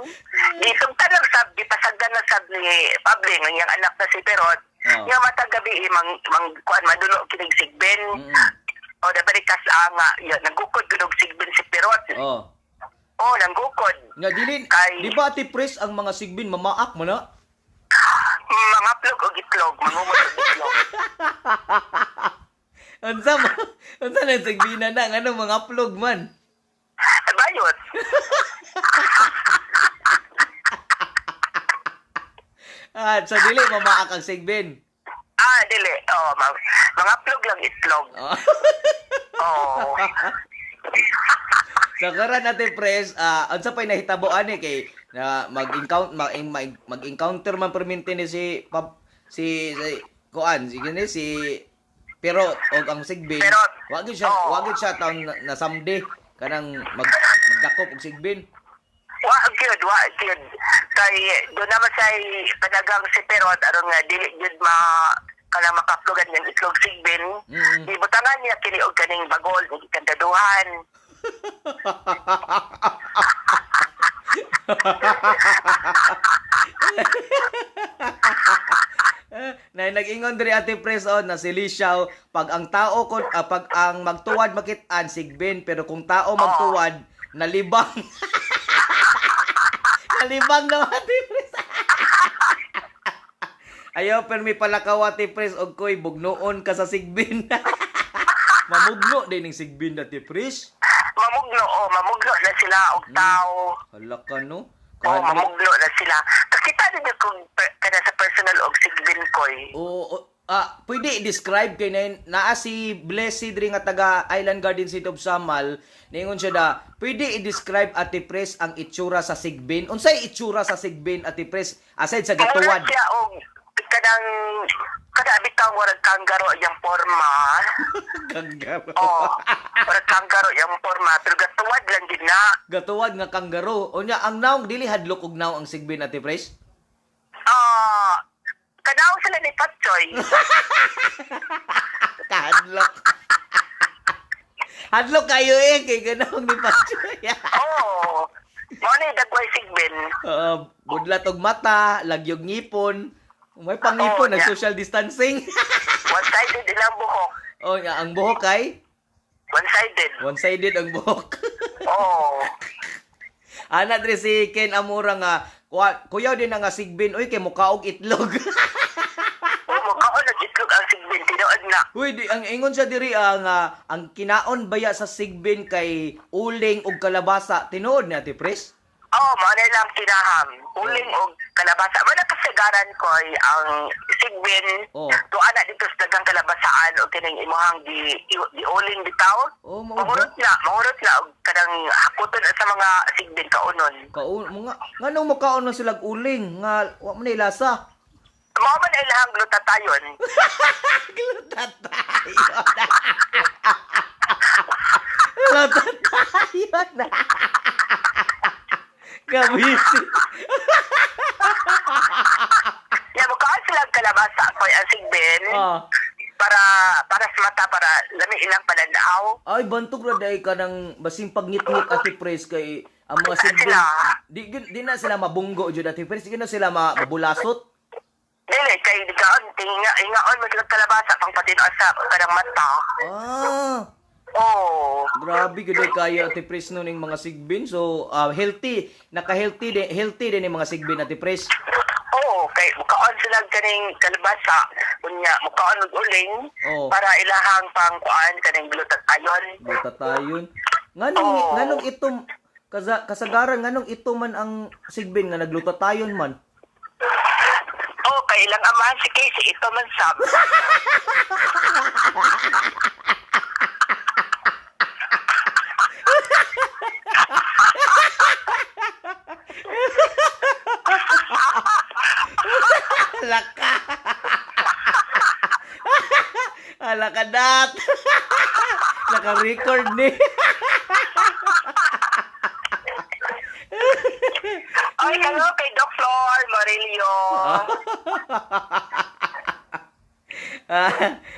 gisugtan lang sab gipasagdan na sab ni Pabling ang iyang anak na si Perot. Nga matag gabi eh, mang mang kuan madulo kinig sigbin. O nabalik kas nga ya, nanggukod gud og sigbin si Perot. Oh. Oh, nanggukod. Nga dili Kay- di ba Ate Pres ang mga sigbin mamaak mo na? Mga plug og itlog, mangumot og itlog. Unsa ma? Unsa na sigbina na ngano mga plug man? Ay, bayot. Ah, so dili mamaak ang sigbin. Ah, dili. Oh, mga plug lang itlog. Oh. Oh. So karon Ate Pres, unsa pay nahitabo ani kay na mag-encounter mag-encounter man perminti ni si pap, si, si kuan si gini si pero og ang sigbin Perot. wa gyud siya Oo. wa gyud siya taon na, nasamdi kanang magdakop og sigbin. Wa gyud, wa gyud. Kay doon naman say panagang si Perot aron nga dili gyud ma kanang makaplugan ng itlog sigbin. Gibutangan niya kini og kaning bagol ug ikandaduhan. Na nag-ingon diri Ate Pres on na si Lee Xiao, pag ang tao kon pag ang magtuwad makit-an sigbin pero kung tao magtuwad nalibang. Nalibang na Ate Pres. Ayaw pero may palakaw Ate Pres og koy bugnoon ka sa sigbin. Mamugno din ning sigbin Ate Pres. Mamugno, oh, mamugno na sila og tao. Hala ka no. Oh, Kahadlok. mamugno na sila. Kakita ninyo kung kana sa personal og sigbin koy. Oo, pwede i-describe kay na naa si Blessy diri nga taga Island Garden City of Samal. Niingon siya da, pwede i-describe Ate Pres ang itsura sa sigbin. Unsay itsura sa sigbin Ate Pres aside sa Mura gatuwad? siya og kanang kada bitaw murag kanggaro iyang porma. Kanggaro. Oh, murag kanggaro iyang porma pero gatuwad lang gid na. Gatuwad nga kanggaro. Unya ang naong dili hadlok og naong ang sigbin Ate Pres. Ah, kanaw sila ni Patchoy. Kahadlok. Hadlok kayo eh kay ganaong ni Pachoy. Oh. Mo ni dagway sigbin. Oo, budlat og mata, lagyog ngipon. May pangipon, Oo, nag yeah. social distancing. One-sided ilang buhok. Oh, nga, ang buhok ay One-sided. one-sided ang buhok. Oh. Ana diri si Ken Amora nga kuyaw din na nga sigbin uy kay mukaog itlog. Oh, mukaon og itlog ang sigbin tinuod na. Uy, di, ang ingon siya diri nga ang kinaon baya sa sigbin kay uling ug kalabasa. Tinuod ni Ate Pres? Oh, mao na lang kinaham. Uling og kalabasa. Mo na kasagaran koy ang sigbin. Oh. Tuwa na dito sa daghang kalabasaan og kining imuhang di uling bitaw. Oh, mao ba? Mahurot na og kanang hakuton na sa mga sigbin kaunon. Kaon mo nga nganong mukaon man silag uling nga wa man nay lasa. Mao man ilahang glutatayon. Glutatayon. Glutatayon. Kabisit. Ya mukaon sila og kalabasa koy ang sigbin. Ah. Para para sa mata para lami ilang pananaw. Ay, bantog ra dai ka ng basing pagngitngit Ate Pres kay ang mga sigbin. Sila. Di na sila mabunggo jud Ate Pres, di na sila mabulasot. Dili kay gaon tinga ingaon mo sila kalabasa pang patinood sa kanang mata. Ah, Oh. grabe gud ay kayo Ate Pres no ning mga sigbin. So, healthy, naka-healthy din, healthy din yung mga sigbin Ate Pres. Oo, kay mukaon sila kaning kalabasa, unya mukaon og uling Oo. para ilahang pangkuan kaning glutatayon. Glutatayon. Nganong Oo. nganong ito kasagaran nganong ito man ang sigbin nga naglutatayon man. Oh, kay ilang amahan si Casey ito man sab. Alaka. Alaka dat. Naka-record ni. Ay, hello kay Doc Flor Morillo. Ah,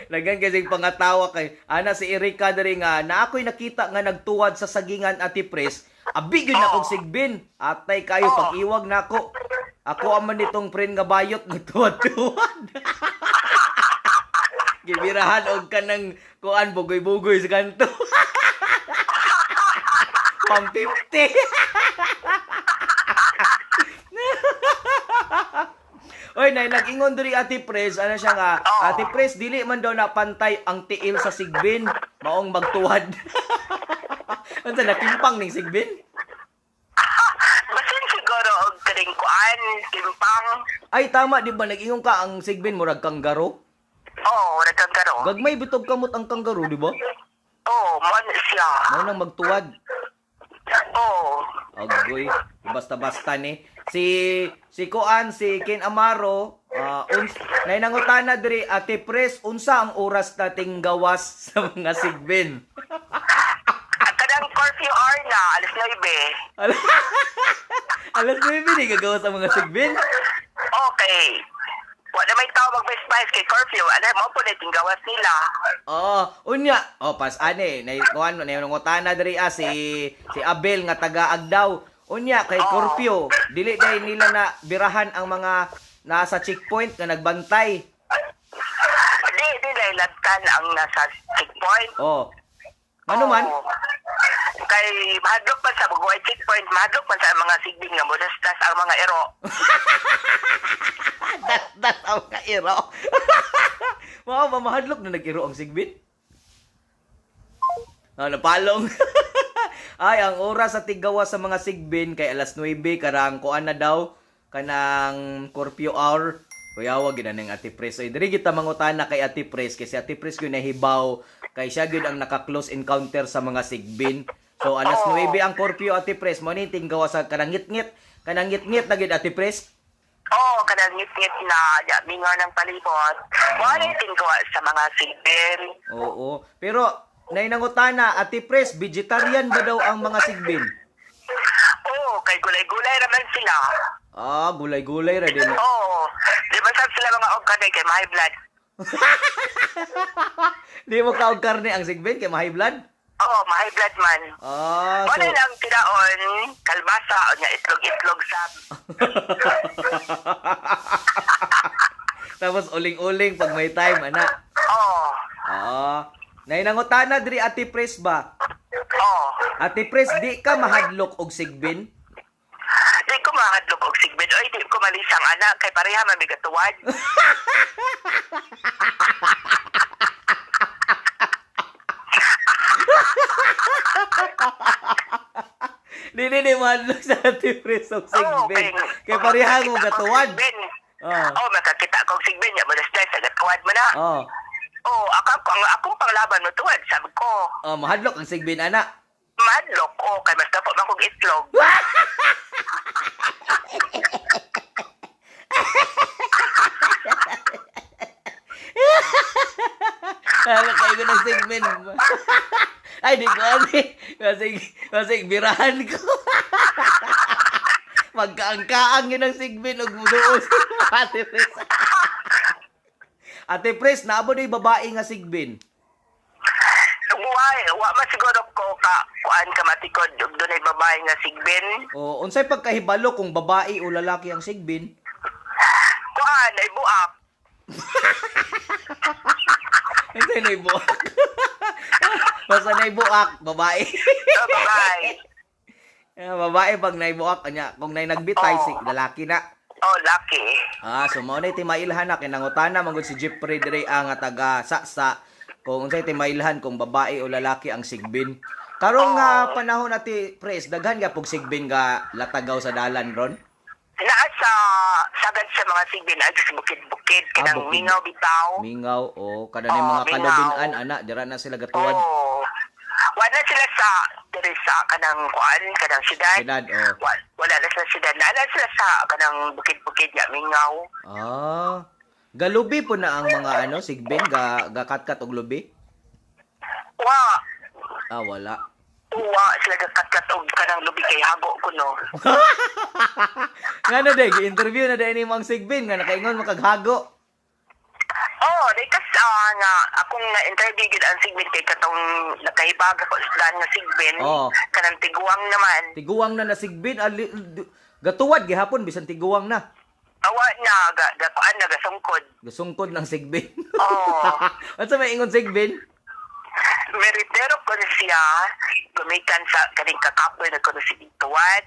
Lagan kasing pangatawa kay ana si Erika diri nga na ako'y nakita nga nagtuwad sa sagingan Ate Pres. Abi gyud na kog sigbin. Atay kayo Oo. pag-iwag nako. Ako aman nitong friend nga bayot nagtuwad-tuwad. Gibirahan og kanang kuan bugoy-bugoy sa kanto. 150. Oy, nay nag-ingon diri Ate Pres, ano siya nga, Ate Pres dili man daw na pantay ang tiil sa sigbin, maong magtuwad. Unsa nakimpang ning sigbin? Basin siguro og kaning kuan, timpang. Ay tama di ba nag-ingon ka ang sigbin murag kanggaro? Oo, oh, nagkagaro. Gagmay bitog kamot ang kanggaro, di ba? Oo, oh, mo na siya. Mao nang magtuwad. Oo. Agoy, basta-basta ni. Si si Kuan, si Ken Amaro, uns nainangutana diri Ate Pres, unsa ang oras nating gawas sa mga sigbin? Ang kanang curfew hour na, alas 9. Alas 9 ni gagawas ang mga sigbin. Okay. Wala may tao mag-best kay curfew. Alam mo po na gawas nila. Oo, unya. Oh, pas ane, nay kuan nainangutana diri si si Abel nga taga Agdaw. Unya kay curfew, dili day nila na birahan ang mga nasa checkpoint nga nagbantay. Di, di nailagtan ang nasa checkpoint. Oh. Ano man? Oo. Kay mahadlok man sa bugoy checkpoint, mahadlok man sa mga sigbing nga mudasdas ang mga ero. Das ang kairo. Mao ba mahadlok na nag-iro ang sigbin? Ah, napalong. Ay, ang oras sa tiggawa sa mga sigbin kay alas 9 karang kuan na daw kanang curfew hour. Kuyawa gid ning Ate Pres. Ay diri kita mangutana kay Ate Pres kay si Ate Pres gyud nahibaw kay siya gyud ang naka-close encounter sa mga sigbin. So alas 9 ang curfew Ate Pres mo ni tinggawa sa kanang ngitngit, kanang ngitngit na gyud Ate Pres. Oo, kanang ngit-ngit na ya, mingaw ng palibot. Wala yung tinggawa sa mga sigbin. Oo. Pero nainangutana, Ate Pres, vegetarian ba daw ang mga sigbin? Oo, kay gulay-gulay naman sila. Ah, gulay-gulay ra din. Oo, di ba sab sila mga og kay may blood? Di mo kaog karne ang sigbin kay mahay blood? Oo, may blood man. Ah, so Wala lang tinaon, kalbasa, o nga itlog-itlog sab. Tapos uling-uling pag may time, ana. Oo, Ah. Nainangutana diri Ate Pres ba? oo. Ate Pres, di ka mahadlok og sigbin? Di ko mahadlok og sigbin. Oy, di ko malisang anak kay pareha man bigatuan. Di di di mahadlok sa Ate Pres og sigbin. Kay pareha mo gatuan. Oo. Ah. Oh, makakita kong sigbin ya malas dahil sa gatuan mo na. Oh. Oh, ako ang akong panglaban mo tuwad, sabi ko. Oh, mahadlok ang sigbin ana. Madlok ko kay mas dapat man kog itlog. Ano kayo ko ng segment? Ay, di ko alam eh. Masig, masig, birahan ko. Magkaangkaang yun ang segment og muduos. Ate Pres. Ate Pres, naabo na yung babae nga sigbin. Buhay, wa man siguro ko ka kuan ka matikod og dunay babae nga sigbin. O, unsay pagkahibalo kung babae o lalaki ang sigbin? Kuan ay buak. Unsay na ibuak? Basta na ibuak, babae. Oh, babae. Eh, babae pag naibuak kanya, kung nay nagbitay, si lalaki na. Oh, lucky. Ah, so mao na timailhan na kinangutana man gud si Jeffrey diri ang nga taga Saksa kung unsay timailhan kung babae o lalaki ang sigbin. Karong nga panahon ati pres daghan ga pug sigbin ga latagaw sa dalan ron. Naa sa sagad sa mga sigbin ay sa bukid-bukid kanang bukid. mingaw bitaw. Mingaw o kada ni Oh, mga mingaw. kalubin-an ana dira na sila gatuwad. Oh. Wala sila sa diri sa kanang kuan kanang syudad. Syudad, oh. Wala na sila syudad. Naa sila sa kanang bukid-bukid nga mingaw. Ah. Galubi po na ang mga ano sigbin ga gakatkat og lubi? Wa Ah, wala. wa sila gakatkat og kanang lubi kay hago kuno. Nga na day, interview na day ni Mang Sigbin nga nakaingon makaghago. Oh, di kas nga akong na-interview gid ang sigbin kay katong nakahibag ako sa daan nga sigbin. Oo. Kanang tiguang naman. Tiguang na na sigbin, ali, gatuwad gihapon bisan tiguang na. Awa na ga ga kuan na gasungkod. Gasungkod ng sigbin. Oo. Unsa may ingon sigbin? Meritero ko siya gumikan sa kaning kakapoy na kuno si Tuwad.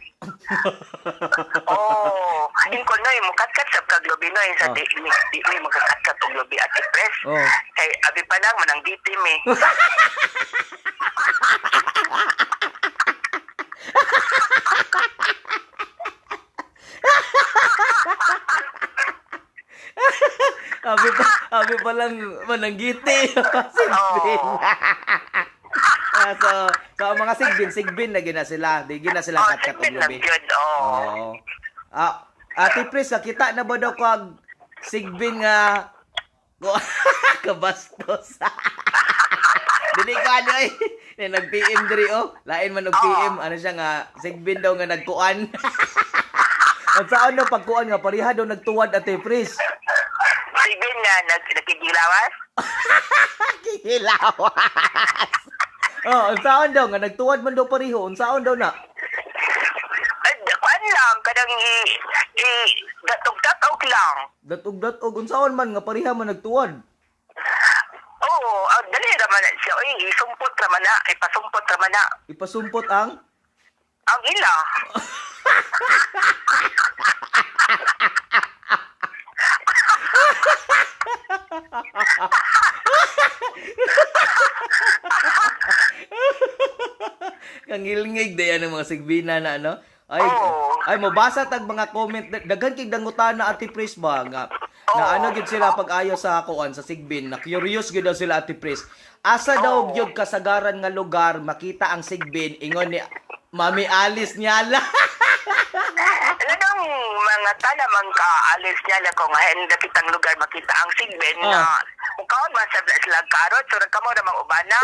Oh, ingkon noy mukatkat sa kaglobi noy sa Oh. di mi di mi magkatkat og lobi at press. Oh. Kay abi pa lang manang gitim eh. Abi pa lang mananggiti. Sigbin. Oo. Ah, so ang mga sigbin, sigbin na gina sila. Di gina sila Oh, katkat og sigbin lang lubi. gyud. Oh. Oo. Ah, Ate Pres, nakita na ba daw kag sigbin nga kabastos? Dili ko ano eh. Nag-PM diri oh. Lain man og PM, ano siya nga sigbin daw nga nagkuan. Ang saan daw pagkuan nga pareha daw nagtuwad, Ate Pres. Sigbin nga nagkikilawas. Kilawas. Oh, ang saan daw nga nagtuwad man daw pareho, unsaon daw na? Ay, kuan lang kanang i i datog-datog lang. Datog-datog unsaon man nga pareha man nagtuwad. Oo, ang dali raman na siya. Oy, isumpot raman na, ipasumpot raman na Ipasumpot ang ang ila. Kangilngig dayan ang mga sigbina na ano. Ay, Oo. ay mabasa tag mga comment daghan kay dangutana, Ate Pres, ba nga na ano gid sila pag ayo sa kuan sa sigbin na curious gid daw sila, Ate Pres. Asa daw Oo. gyud kasagaran nga lugar makita ang sigbin, ingon ni Mami Alice Nyala. Alam mga tanamang kaalis niya na kung hen dapitang lugar makita ang sigbin na mukaon man sa sila karot so kamo namang ubana.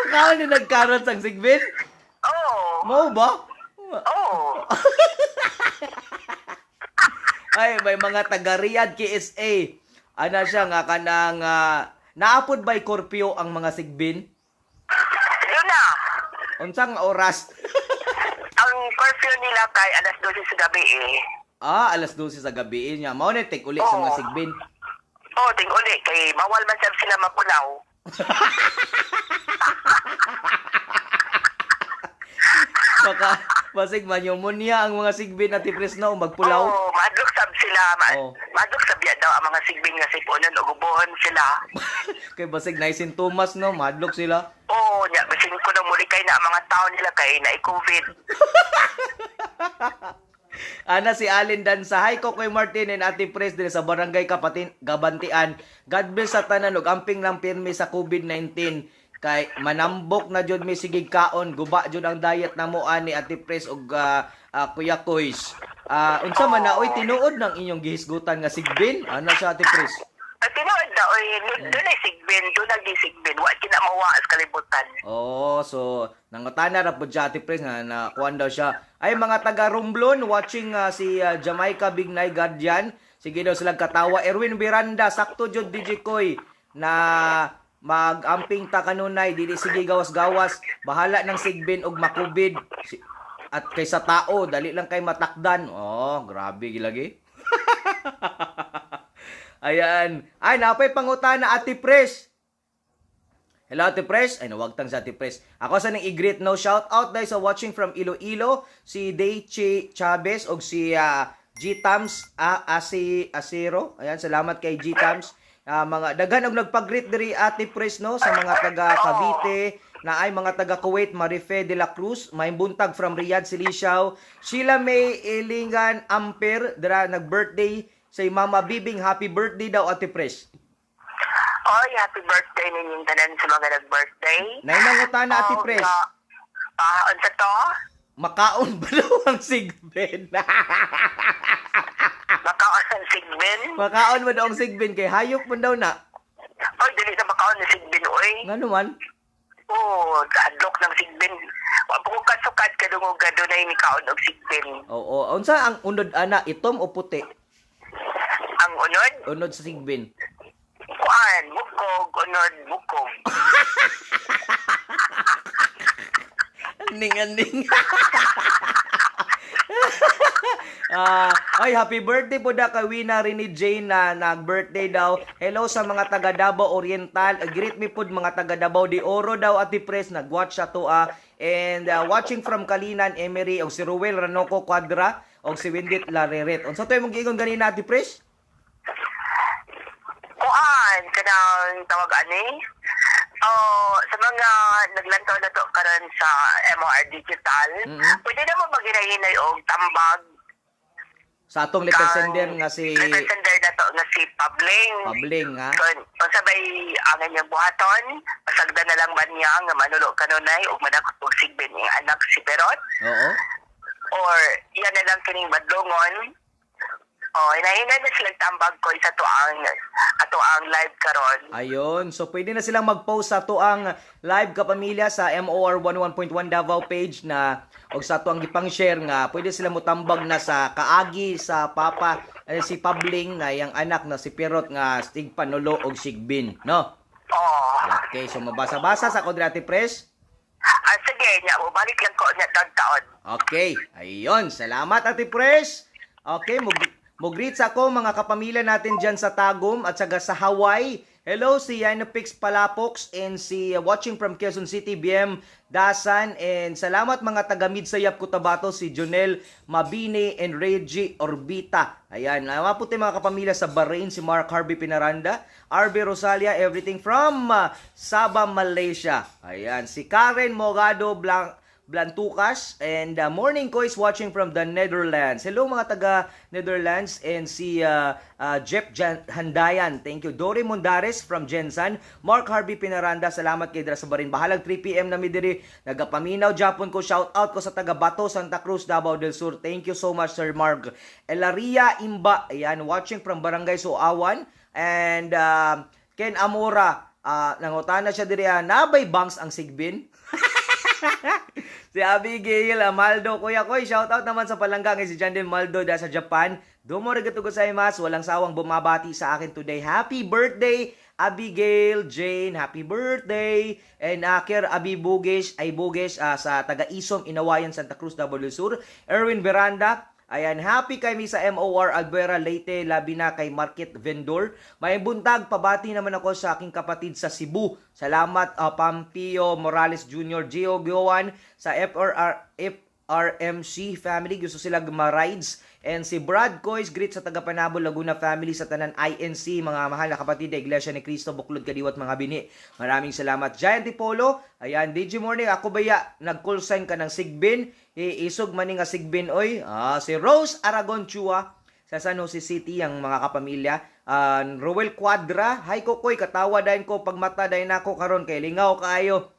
Kaon ni nagkaroon sang sigbin? Oo. Mao ba? Oo. Ay, may mga taga Riyadh KSA. Ana siya nga kanang naapod by Corpio ang mga sigbin? Doon na. Unsang oras? Ang curfew nila kay alas 12 sa gabi eh. Ah, alas 12 sa gabi niya. Mao na tek uli sa mga Oo. sigbin. Oo, ting uli kay bawal man sab sila mapulaw. Baka basig pneumonia ang mga sigbin at Pres no magpulaw. Oo, madlok sab sila. Oo. Madlok sab yan daw ang mga sigbin nga sipunon ug ubohon sila. Kay basig na sintomas no, madlok sila. Oo, nya bisin ko na muli kay na ang mga tao nila kay na COVID. Ana si Alin Dansa. Hi Kokoy Martin and Ate Pres dire sa Barangay Kapatin Gabantian. God bless sa tanan ug amping lang pirmi sa COVID-19 kay manambok na jud mi sige kaon, guba jud ang diet namo ani Ate Pres ug Kuya Koys. Unsa man na oy tinuod ng inyong gihisgutan nga sigbin? Ana siya, Ate Pres. At tinuod na, oy, doon ay sigbin, doon ay sigbin. Wa kinamawa sa kalibutan. Oo, so nangutana ra pud siya, Ate Pres, nga na kuan daw siya. Ay mga taga Romblon watching si Jamaica Big Night Guardian. Sige daw silang katawa. Erwin Miranda, sakto jud DJ Koy na magamping ta kanunay dili sige gawas-gawas, bahala ng sigbin og makubid at kaysa tao dali lang kay matakdan. Oh, grabe gilagi. Ayan. Ay, napay pangutana, Ate Pres. Hello, Ate Pres. Ay, nawagtang sa Ate Pres. Ako sa nang i-greet no shout out dahil sa watching from Iloilo, si Dayche Chavez og si G Tams Asi Asiro. Ayan, salamat kay G Tams. Mga daghan og nagpag-greet diri, Ate Pres, no, sa mga taga Cavite, na ay mga taga Kuwait, Marife de la Cruz, may buntag from Riyadh Silisiao, Sheila May Ilingan Amper, dira nag-birthday sa Mama Bibing, happy birthday daw, Ate Pres. Oy, happy birthday ninyong tanan sa mga nag-birthday. Nay nangutana, Ate Oh, Pres. Unsa to? Makaon ba daw ang sigbin? Makaon ang sigbin? Makaon ba daw ang sigbin? Kay hayop man daw na. Oy, dili sa makaon ang sigbin, oy. Nga naman. Oo, kaadlok ng sigbin. Wa po ko kasukad kadungog kadunay ni kaon og sigbin. Oo. Unsa ang unod ana? Itom o puti? Ang unod, Unod sa sigbin. kuan, bukog, unod, bukog. Morning aning. Ah, ay, happy birthday po da kay Wina rin ni Jane na nag-birthday daw. Hello sa mga taga Davao Oriental. Greet me pod mga taga Davao de Oro daw, Ate Pres, nag-watch sa to ah. And watching from Kalinan, Emery og si Ruel Ranoco Cuadra og si Windit Lareret. Unsa to imong giingon ganina, Ate Pres? Kuan, kanang tawag ani. Oh, sa mga naglantaw na to karon sa MOR Digital, pwede na mo maghinahinay og tambag Sa atong letter sender nga si letter sender na to nga si Pabling. Pabling ha. Kung unsa bay ang inyong buhaton, pasagdan na lang ba niya nga manulo kanunay ug manakot og sigbin iyang anak si Perot? Oo. Or yan na lang kining badlongon? Oh, hinahinay na silang tambag ko sa ato ang live karon. Ayun. So, pwede na silang mag-post sa tuang live, kapamilya, sa MOR 11.1 Davao page na og sa tuang gipang-share nga pwede sila motambag na sa kaagi sa papa eh, si Pabling na iyang anak na si Pirot nga stig panulo og sigbin, no? Oh. Okay, so mabasa-basa sa Kodrati Press. Ah, sige, nya balik lang ko nya taon. Okay, ayun. Salamat, Ate Pres. Okay, mo-greet sa ako mga kapamilya natin dyan sa Tagum at saka sa Hawaii. Hello, si Yana Pix Palapox and si watching from Quezon City, BM Dasan. And salamat mga taga Midsayap, Cotabato, si Jonel Mabini and Reggie Orbita. Ayan, maputi mga kapamilya sa Bahrain, si Mark Harvey Pinaranda, RB Rosalia, everything from Sabah, Malaysia. Ayan, si Karen Mogado Blanc Blantucas and morning ko is watching from the Netherlands. Hello mga taga Netherlands and si Jeff Handayan. Thank you. Dory Mundares from Jensan. Mark Harvey Pinaranda, salamat kay dira sa Barin. Bahalag 3 PM na mi diri. Nagapaminaw Japon ko. Shout out ko sa taga Bato, Santa Cruz, Davao del Sur. Thank you so much, Sir Mark. Elaria Imba, ayan, watching from Barangay Suawan and Ken Amora, nangutana siya diri, nabay banks ang sigbin? Si Abigail Amaldo, Kuya Koy, shout out naman sa palangga si Jandin Maldo da sa Japan. Domo arigato gozaimasu, walang sawang bumabati sa akin today. Happy birthday, Abigail Jane, happy birthday. And Aker Abi Bugesh, ay Bugesh sa taga Isom, Inawayan, Santa Cruz, Davao del Sur. Erwin Veranda, ayan, happy kami sa MOR Albuera Leyte, labi na kay Market Vendor. May buntag, pabati naman ako sa aking kapatid sa Cebu. Salamat, Pampio Morales Jr., Gio Gioan, sa FRMC family. Gusto sila ma-rides. And si Brad Coys, greet sa taga Panabo, Laguna family, sa tanan INC, mga mahal na kapatid, Iglesia ni Cristo, Buklod Kadiwat, mga bini. Maraming salamat. Giant Polo, ayan, DJ Morning, ako ba ya, nag-call sign ka ng Sigbin? Iisog man nga Sigbin, oy. Ah, si Rose Aragon Chua, sa San Jose City, ang mga kapamilya. Ruel Cuadra, hi Kokoy, katawa dahin ko, pagmata dahin ako karon kay lingaw kaayo.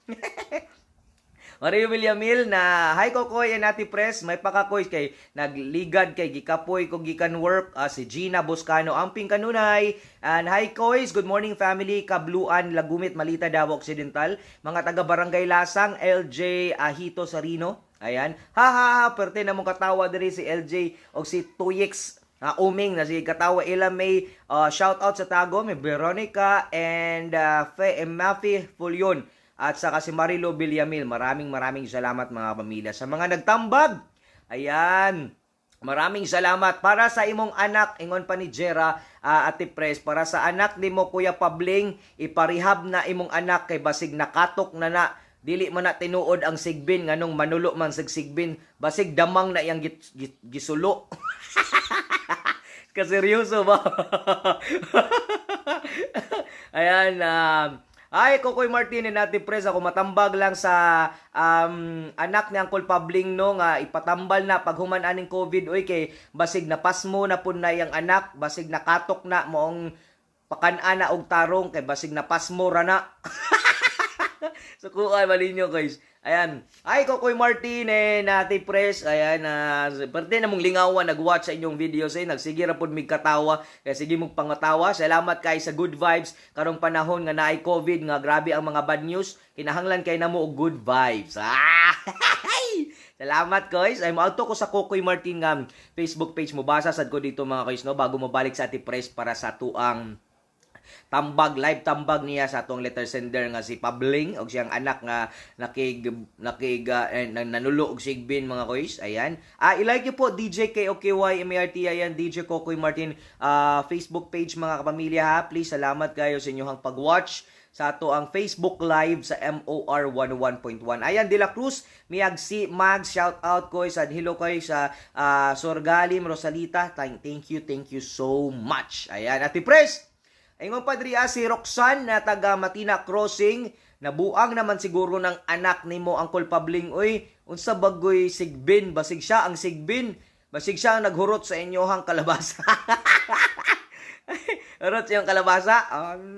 Mario Villamil na hi Kokoy and Ate Press, may pakakoy kay nagligad kay gikapoy ko gikan work. Si Gina Boscano amping kanunay. And hi Koys, good morning family Kabluan, Lagumit, Malita, Davao Occidental, mga taga Barangay Lasang, LJ Ahito Sarino. Ayan, ha ha ha, perte na mong katawa diri si LJ og si Tuyix uming na si katawa ila. May shout out sa Tago, may Veronica and Fe Mafi Fulyon at saka si Marilo Villamil. Maraming maraming salamat mga pamilya sa mga nagtambag. Ayan. Maraming salamat para sa imong anak, ingon pa ni Jera, Ate Pres, para sa anak nimo Kuya Pabling, iparehab na imong anak kay basig nakatok na na, dili man na tinuod ang sigbin nganong manulo man sig sigbin, basig damang na iyang gisulo. Kaseryoso ba? Ayan, ay, Kokoy Martin and Ate Pres, ako matambag lang sa anak ni Uncle Pabling no nga ipatambal na paghuman aning COVID oy kay basig na pasmo na pud na iyang anak, basig nakatok na moong pakan-ana na og tarong kay basig na pasmo ra na. So kuha malinyo guys. Ayan. Ay, Kokoy Martin and Ate Pres. Ayan, perte na mong lingawan nag-watch sa inyong videos eh. Nagsige ra pud mig katawa. Kaya sige mong pangatawa. Salamat kay sa good vibes karong panahon nga naay COVID nga grabe ang mga bad news. Kinahanglan kay namo og good vibes. Ah! Salamat guys. Ay moadto ko sa Kokoy Martin nga Facebook page, mo basa sad ko dito mga guys no bago mobalik sa Ate Pres para sa tuang tambag, live tambag niya sa atong letter sender nga si Pabling og siyang anak nga nakig nakig nanulo og sigbin, mga koys. Ayan. I-like niyo po DJ KOKY MART, ayan, DJ Kokoy Martin Facebook page, mga kapamilya, ha. Please, salamat kayo sa inyong pag-watch sa ato ang Facebook Live sa MOR 101.1. Ayan, De La Cruz, Miagsi, Mag, shout out ko sa hello koy sa Sorgalim, Rosalita. Thank you, thank you so much. Ayan, Ate Pres, ingon pa diri si Roxanne na taga Matina Crossing, nabuang naman siguro ng anak nimo, Uncle Pabling, oy. Unsa bagoy sigbin, basig siya ang sigbin, basig siya ang naghurot sa inyohang kalabasa. Hurot sa iyong kalabasa.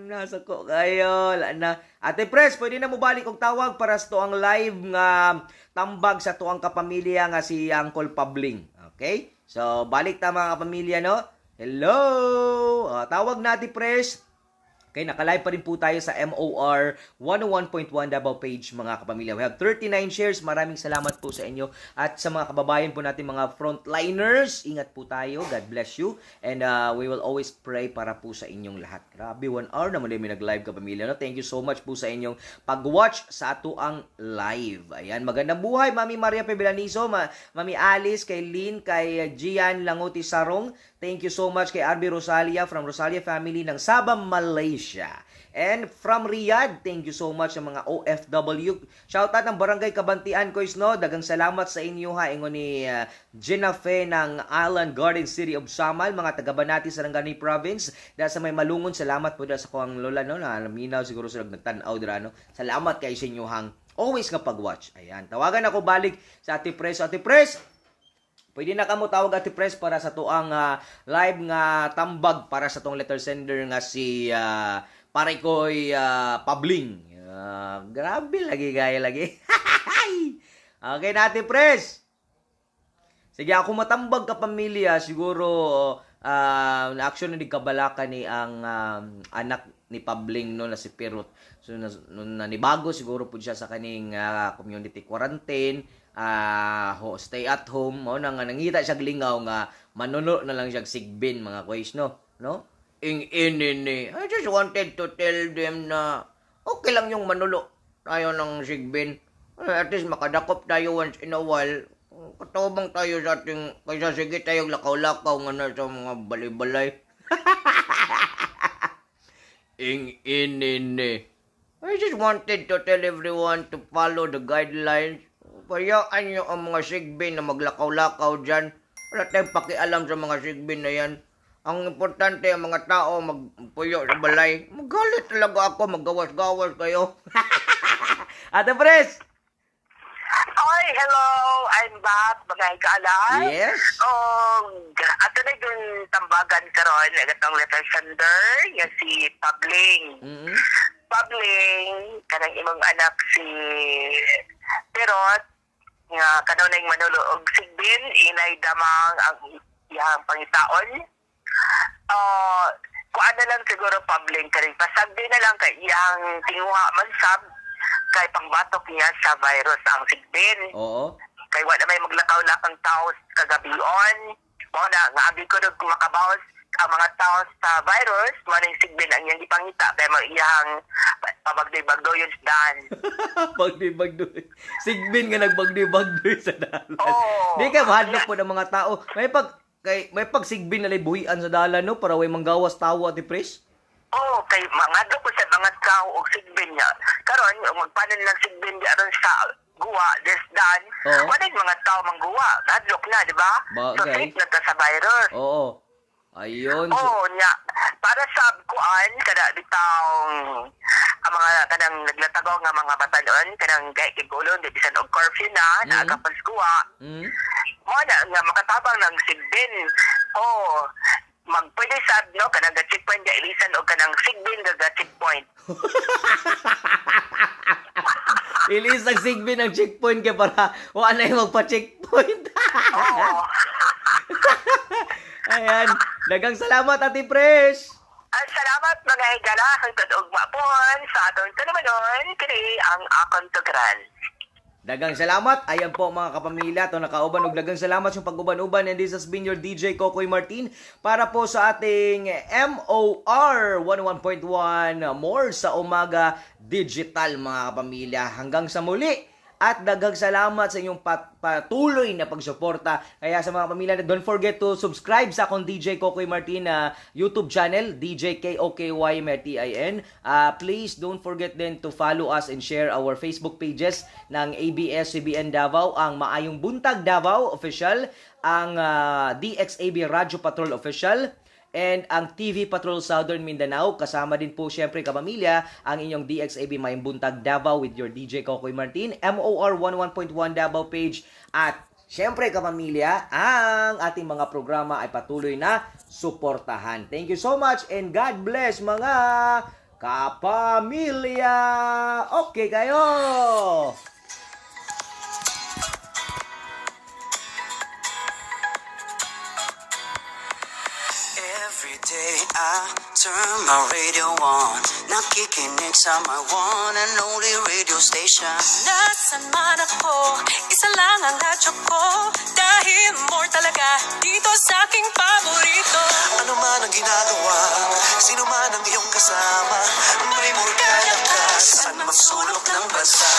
Nasa ko kayo. La na. Ate Pres, pwede na mo balik og tawag para sa tuang live nga tambag sa tuang kapamilya nga si Uncle Pabling. Okay? So, balik ta, mga kapamilya, no? Hello! Tawag na, Ate Pres. Okay, naka-live pa rin po tayo sa MOR 101.1 Davao page, mga kapamilya. We have 39 shares. Maraming salamat po sa inyo at sa mga kababayan po natin, mga frontliners. Ingat po tayo. God bless you. And we will always pray para po sa inyong lahat. Grabe, 1 hour naman din may nag-live, kapamilya. No? Thank you so much po sa inyong pag-watch sa ato ang live. Ayan, magandang buhay, Mami Maria Pebilaniso, Mami Alice, kay Lynn, kay Gian Languti Sarong. Thank you so much kay Arby Rosalia from Rosalia family ng Sabah, Malaysia. And from Riyadh, thank you so much sa mga OFW. Shout out ng Barangay Kabantian, Kois, no. Dagang salamat sa inyo ha, ingon ni Gina Fe ng Island Garden City of Samal, mga taga Banati, Sarangani Province. Dahil sa may Malungon, salamat po dahil sa kuang lola, no, na minaw siguro sila nagtan-aw dira, no. Salamat kay sa inyo hang always nga pag-watch. Ayan, tawagan ako balik sa Ate Pres. Ate Pres, pwede na kamo tawag, Ate Pres, para sa tuang live nga tambag para sa tong letter sender nga si pare ko'y Pabling. Grabe lagi gaya lagi. Okay na, Ate Pres. Sige, ako matambag ka, pamilya, siguro na action na di kabalaka ni ang anak ni Pabling, no, na si Pirot. So na, no, nanibago siguro po siya sa kaning community quarantine, stay at home, mo na nga nangita siya lingaw nga manuno na lang siya sigbin, mga koys, no. No? Ing ini. I just wanted to tell them na okay lang yung manulo tayo ng sigbin. At least makadakop tayo once in a while. Katubang tayo sa ating, kaysa sige tayong lakaw-lakaw nga na sa mga balay-balay. Ing inini. I just wanted to tell everyone to follow the guidelines. Bayaan nyo ang mga sigbin na maglakaw-lakaw dyan. Wala tayong pakialam sa mga sigbin na yan. Ang importante, ang mga tao magpuyo sa balay. Magalit talaga ako, magawas-gawas kayo. Ate Pres! Oy, hello! I'm back, mga higala. Yes? Og ato na yung tambagan karon ang atong letter sender nga si Pabling. Pabling, kanang imong anak si Perot nga kanunay manulo og sigbin, inay damang ang iyang pangitaon. Kuan na lang siguro, Pabling, kay pasagdi na lang kay iyang tinguha man sab kay pangbatok niya sa virus ang sigbin kay wala may maglakaw-lakang tao kagabion. Mao na nga abi ko nag makabawas ang mga tao sa virus, mao ning sigbin ang iyang gipangita kay mao iyang pabagdoy-bagdoyon sa daan. Bagdoy-bagdoy. Sigbin nga nagbagdoy-bagdoy sa dalan. Oo. Di ka mahadlok po ng mga tao. May pag sigbin na buhian sa dalan, no, para way manggawas tawo, Ate Pres. Oo, kay mangadlok ko sa mga tao og sigbin niya. Karon ug magpanon lang sigbin di aron sa guwa des daan. Wala yung mga tao mangguwa. Hadlok na, di ba? So Bagay. safe na ta sa virus. Oo. Ayun. Oo, nya. Para sa kuan kada bitawng ang mga kanang naglatagaw nga mga batanon kanang kay kigulon di bisan og curfew na naa pa sa guwa. Mo na nga makatabang ng sigbin. Oh, magpwede sad no kanang ga checkpoint ga ilisan og kanang sigbin ga ga checkpoint. Ilis ang sigbin ang checkpoint kay para wala na yung magpa-checkpoint. Oo. Ayan. Dagang salamat, Ate Pres. At salamat, mga higala, hangtod og mapon sa atong tulumanon kini ang akong tugaran. Daghang salamat. Ayan po, mga kapamilya, to nakauban og daghang salamat sa pag-uban-uban, and this has been your DJ Kokoy Martin para po sa ating MOR 101.1 More sa Umaga Digital, mga kapamilya. Hanggang sa muli. At daghang salamat sa inyong patuloy na pagsuporta. Kaya sa mga pamilya, don't forget to subscribe sa akong DJ Kokoy Martin na YouTube channel, DJ KOKY Martin. Please don't forget din to follow us and share our Facebook pages ng ABS-CBN Davao, ang Maayong Buntag Davao Official, ang DXAB Radyo Patrol Official, and ang TV Patrol Southern Mindanao. Kasama din po syempre, kapamilya, ang inyong DXAB Maayong Buntag Davao with your DJ Kokoy Martin, MOR 11.1 Davao page, at syempre, kapamilya, ang ating mga programa ay patuloy na suportahan. Thank you so much and God bless, mga kapamilya! Okay kayo! Every day I turn my radio on. Nakikinig sa my one and only radio station. Nasaan man ako, isa lang ang radyo ko. Dahil more talaga dito sa aking paborito. Ano man ang ginagawa, sino man ang iyong kasama, may more ka, saan mang sulok ng bansa.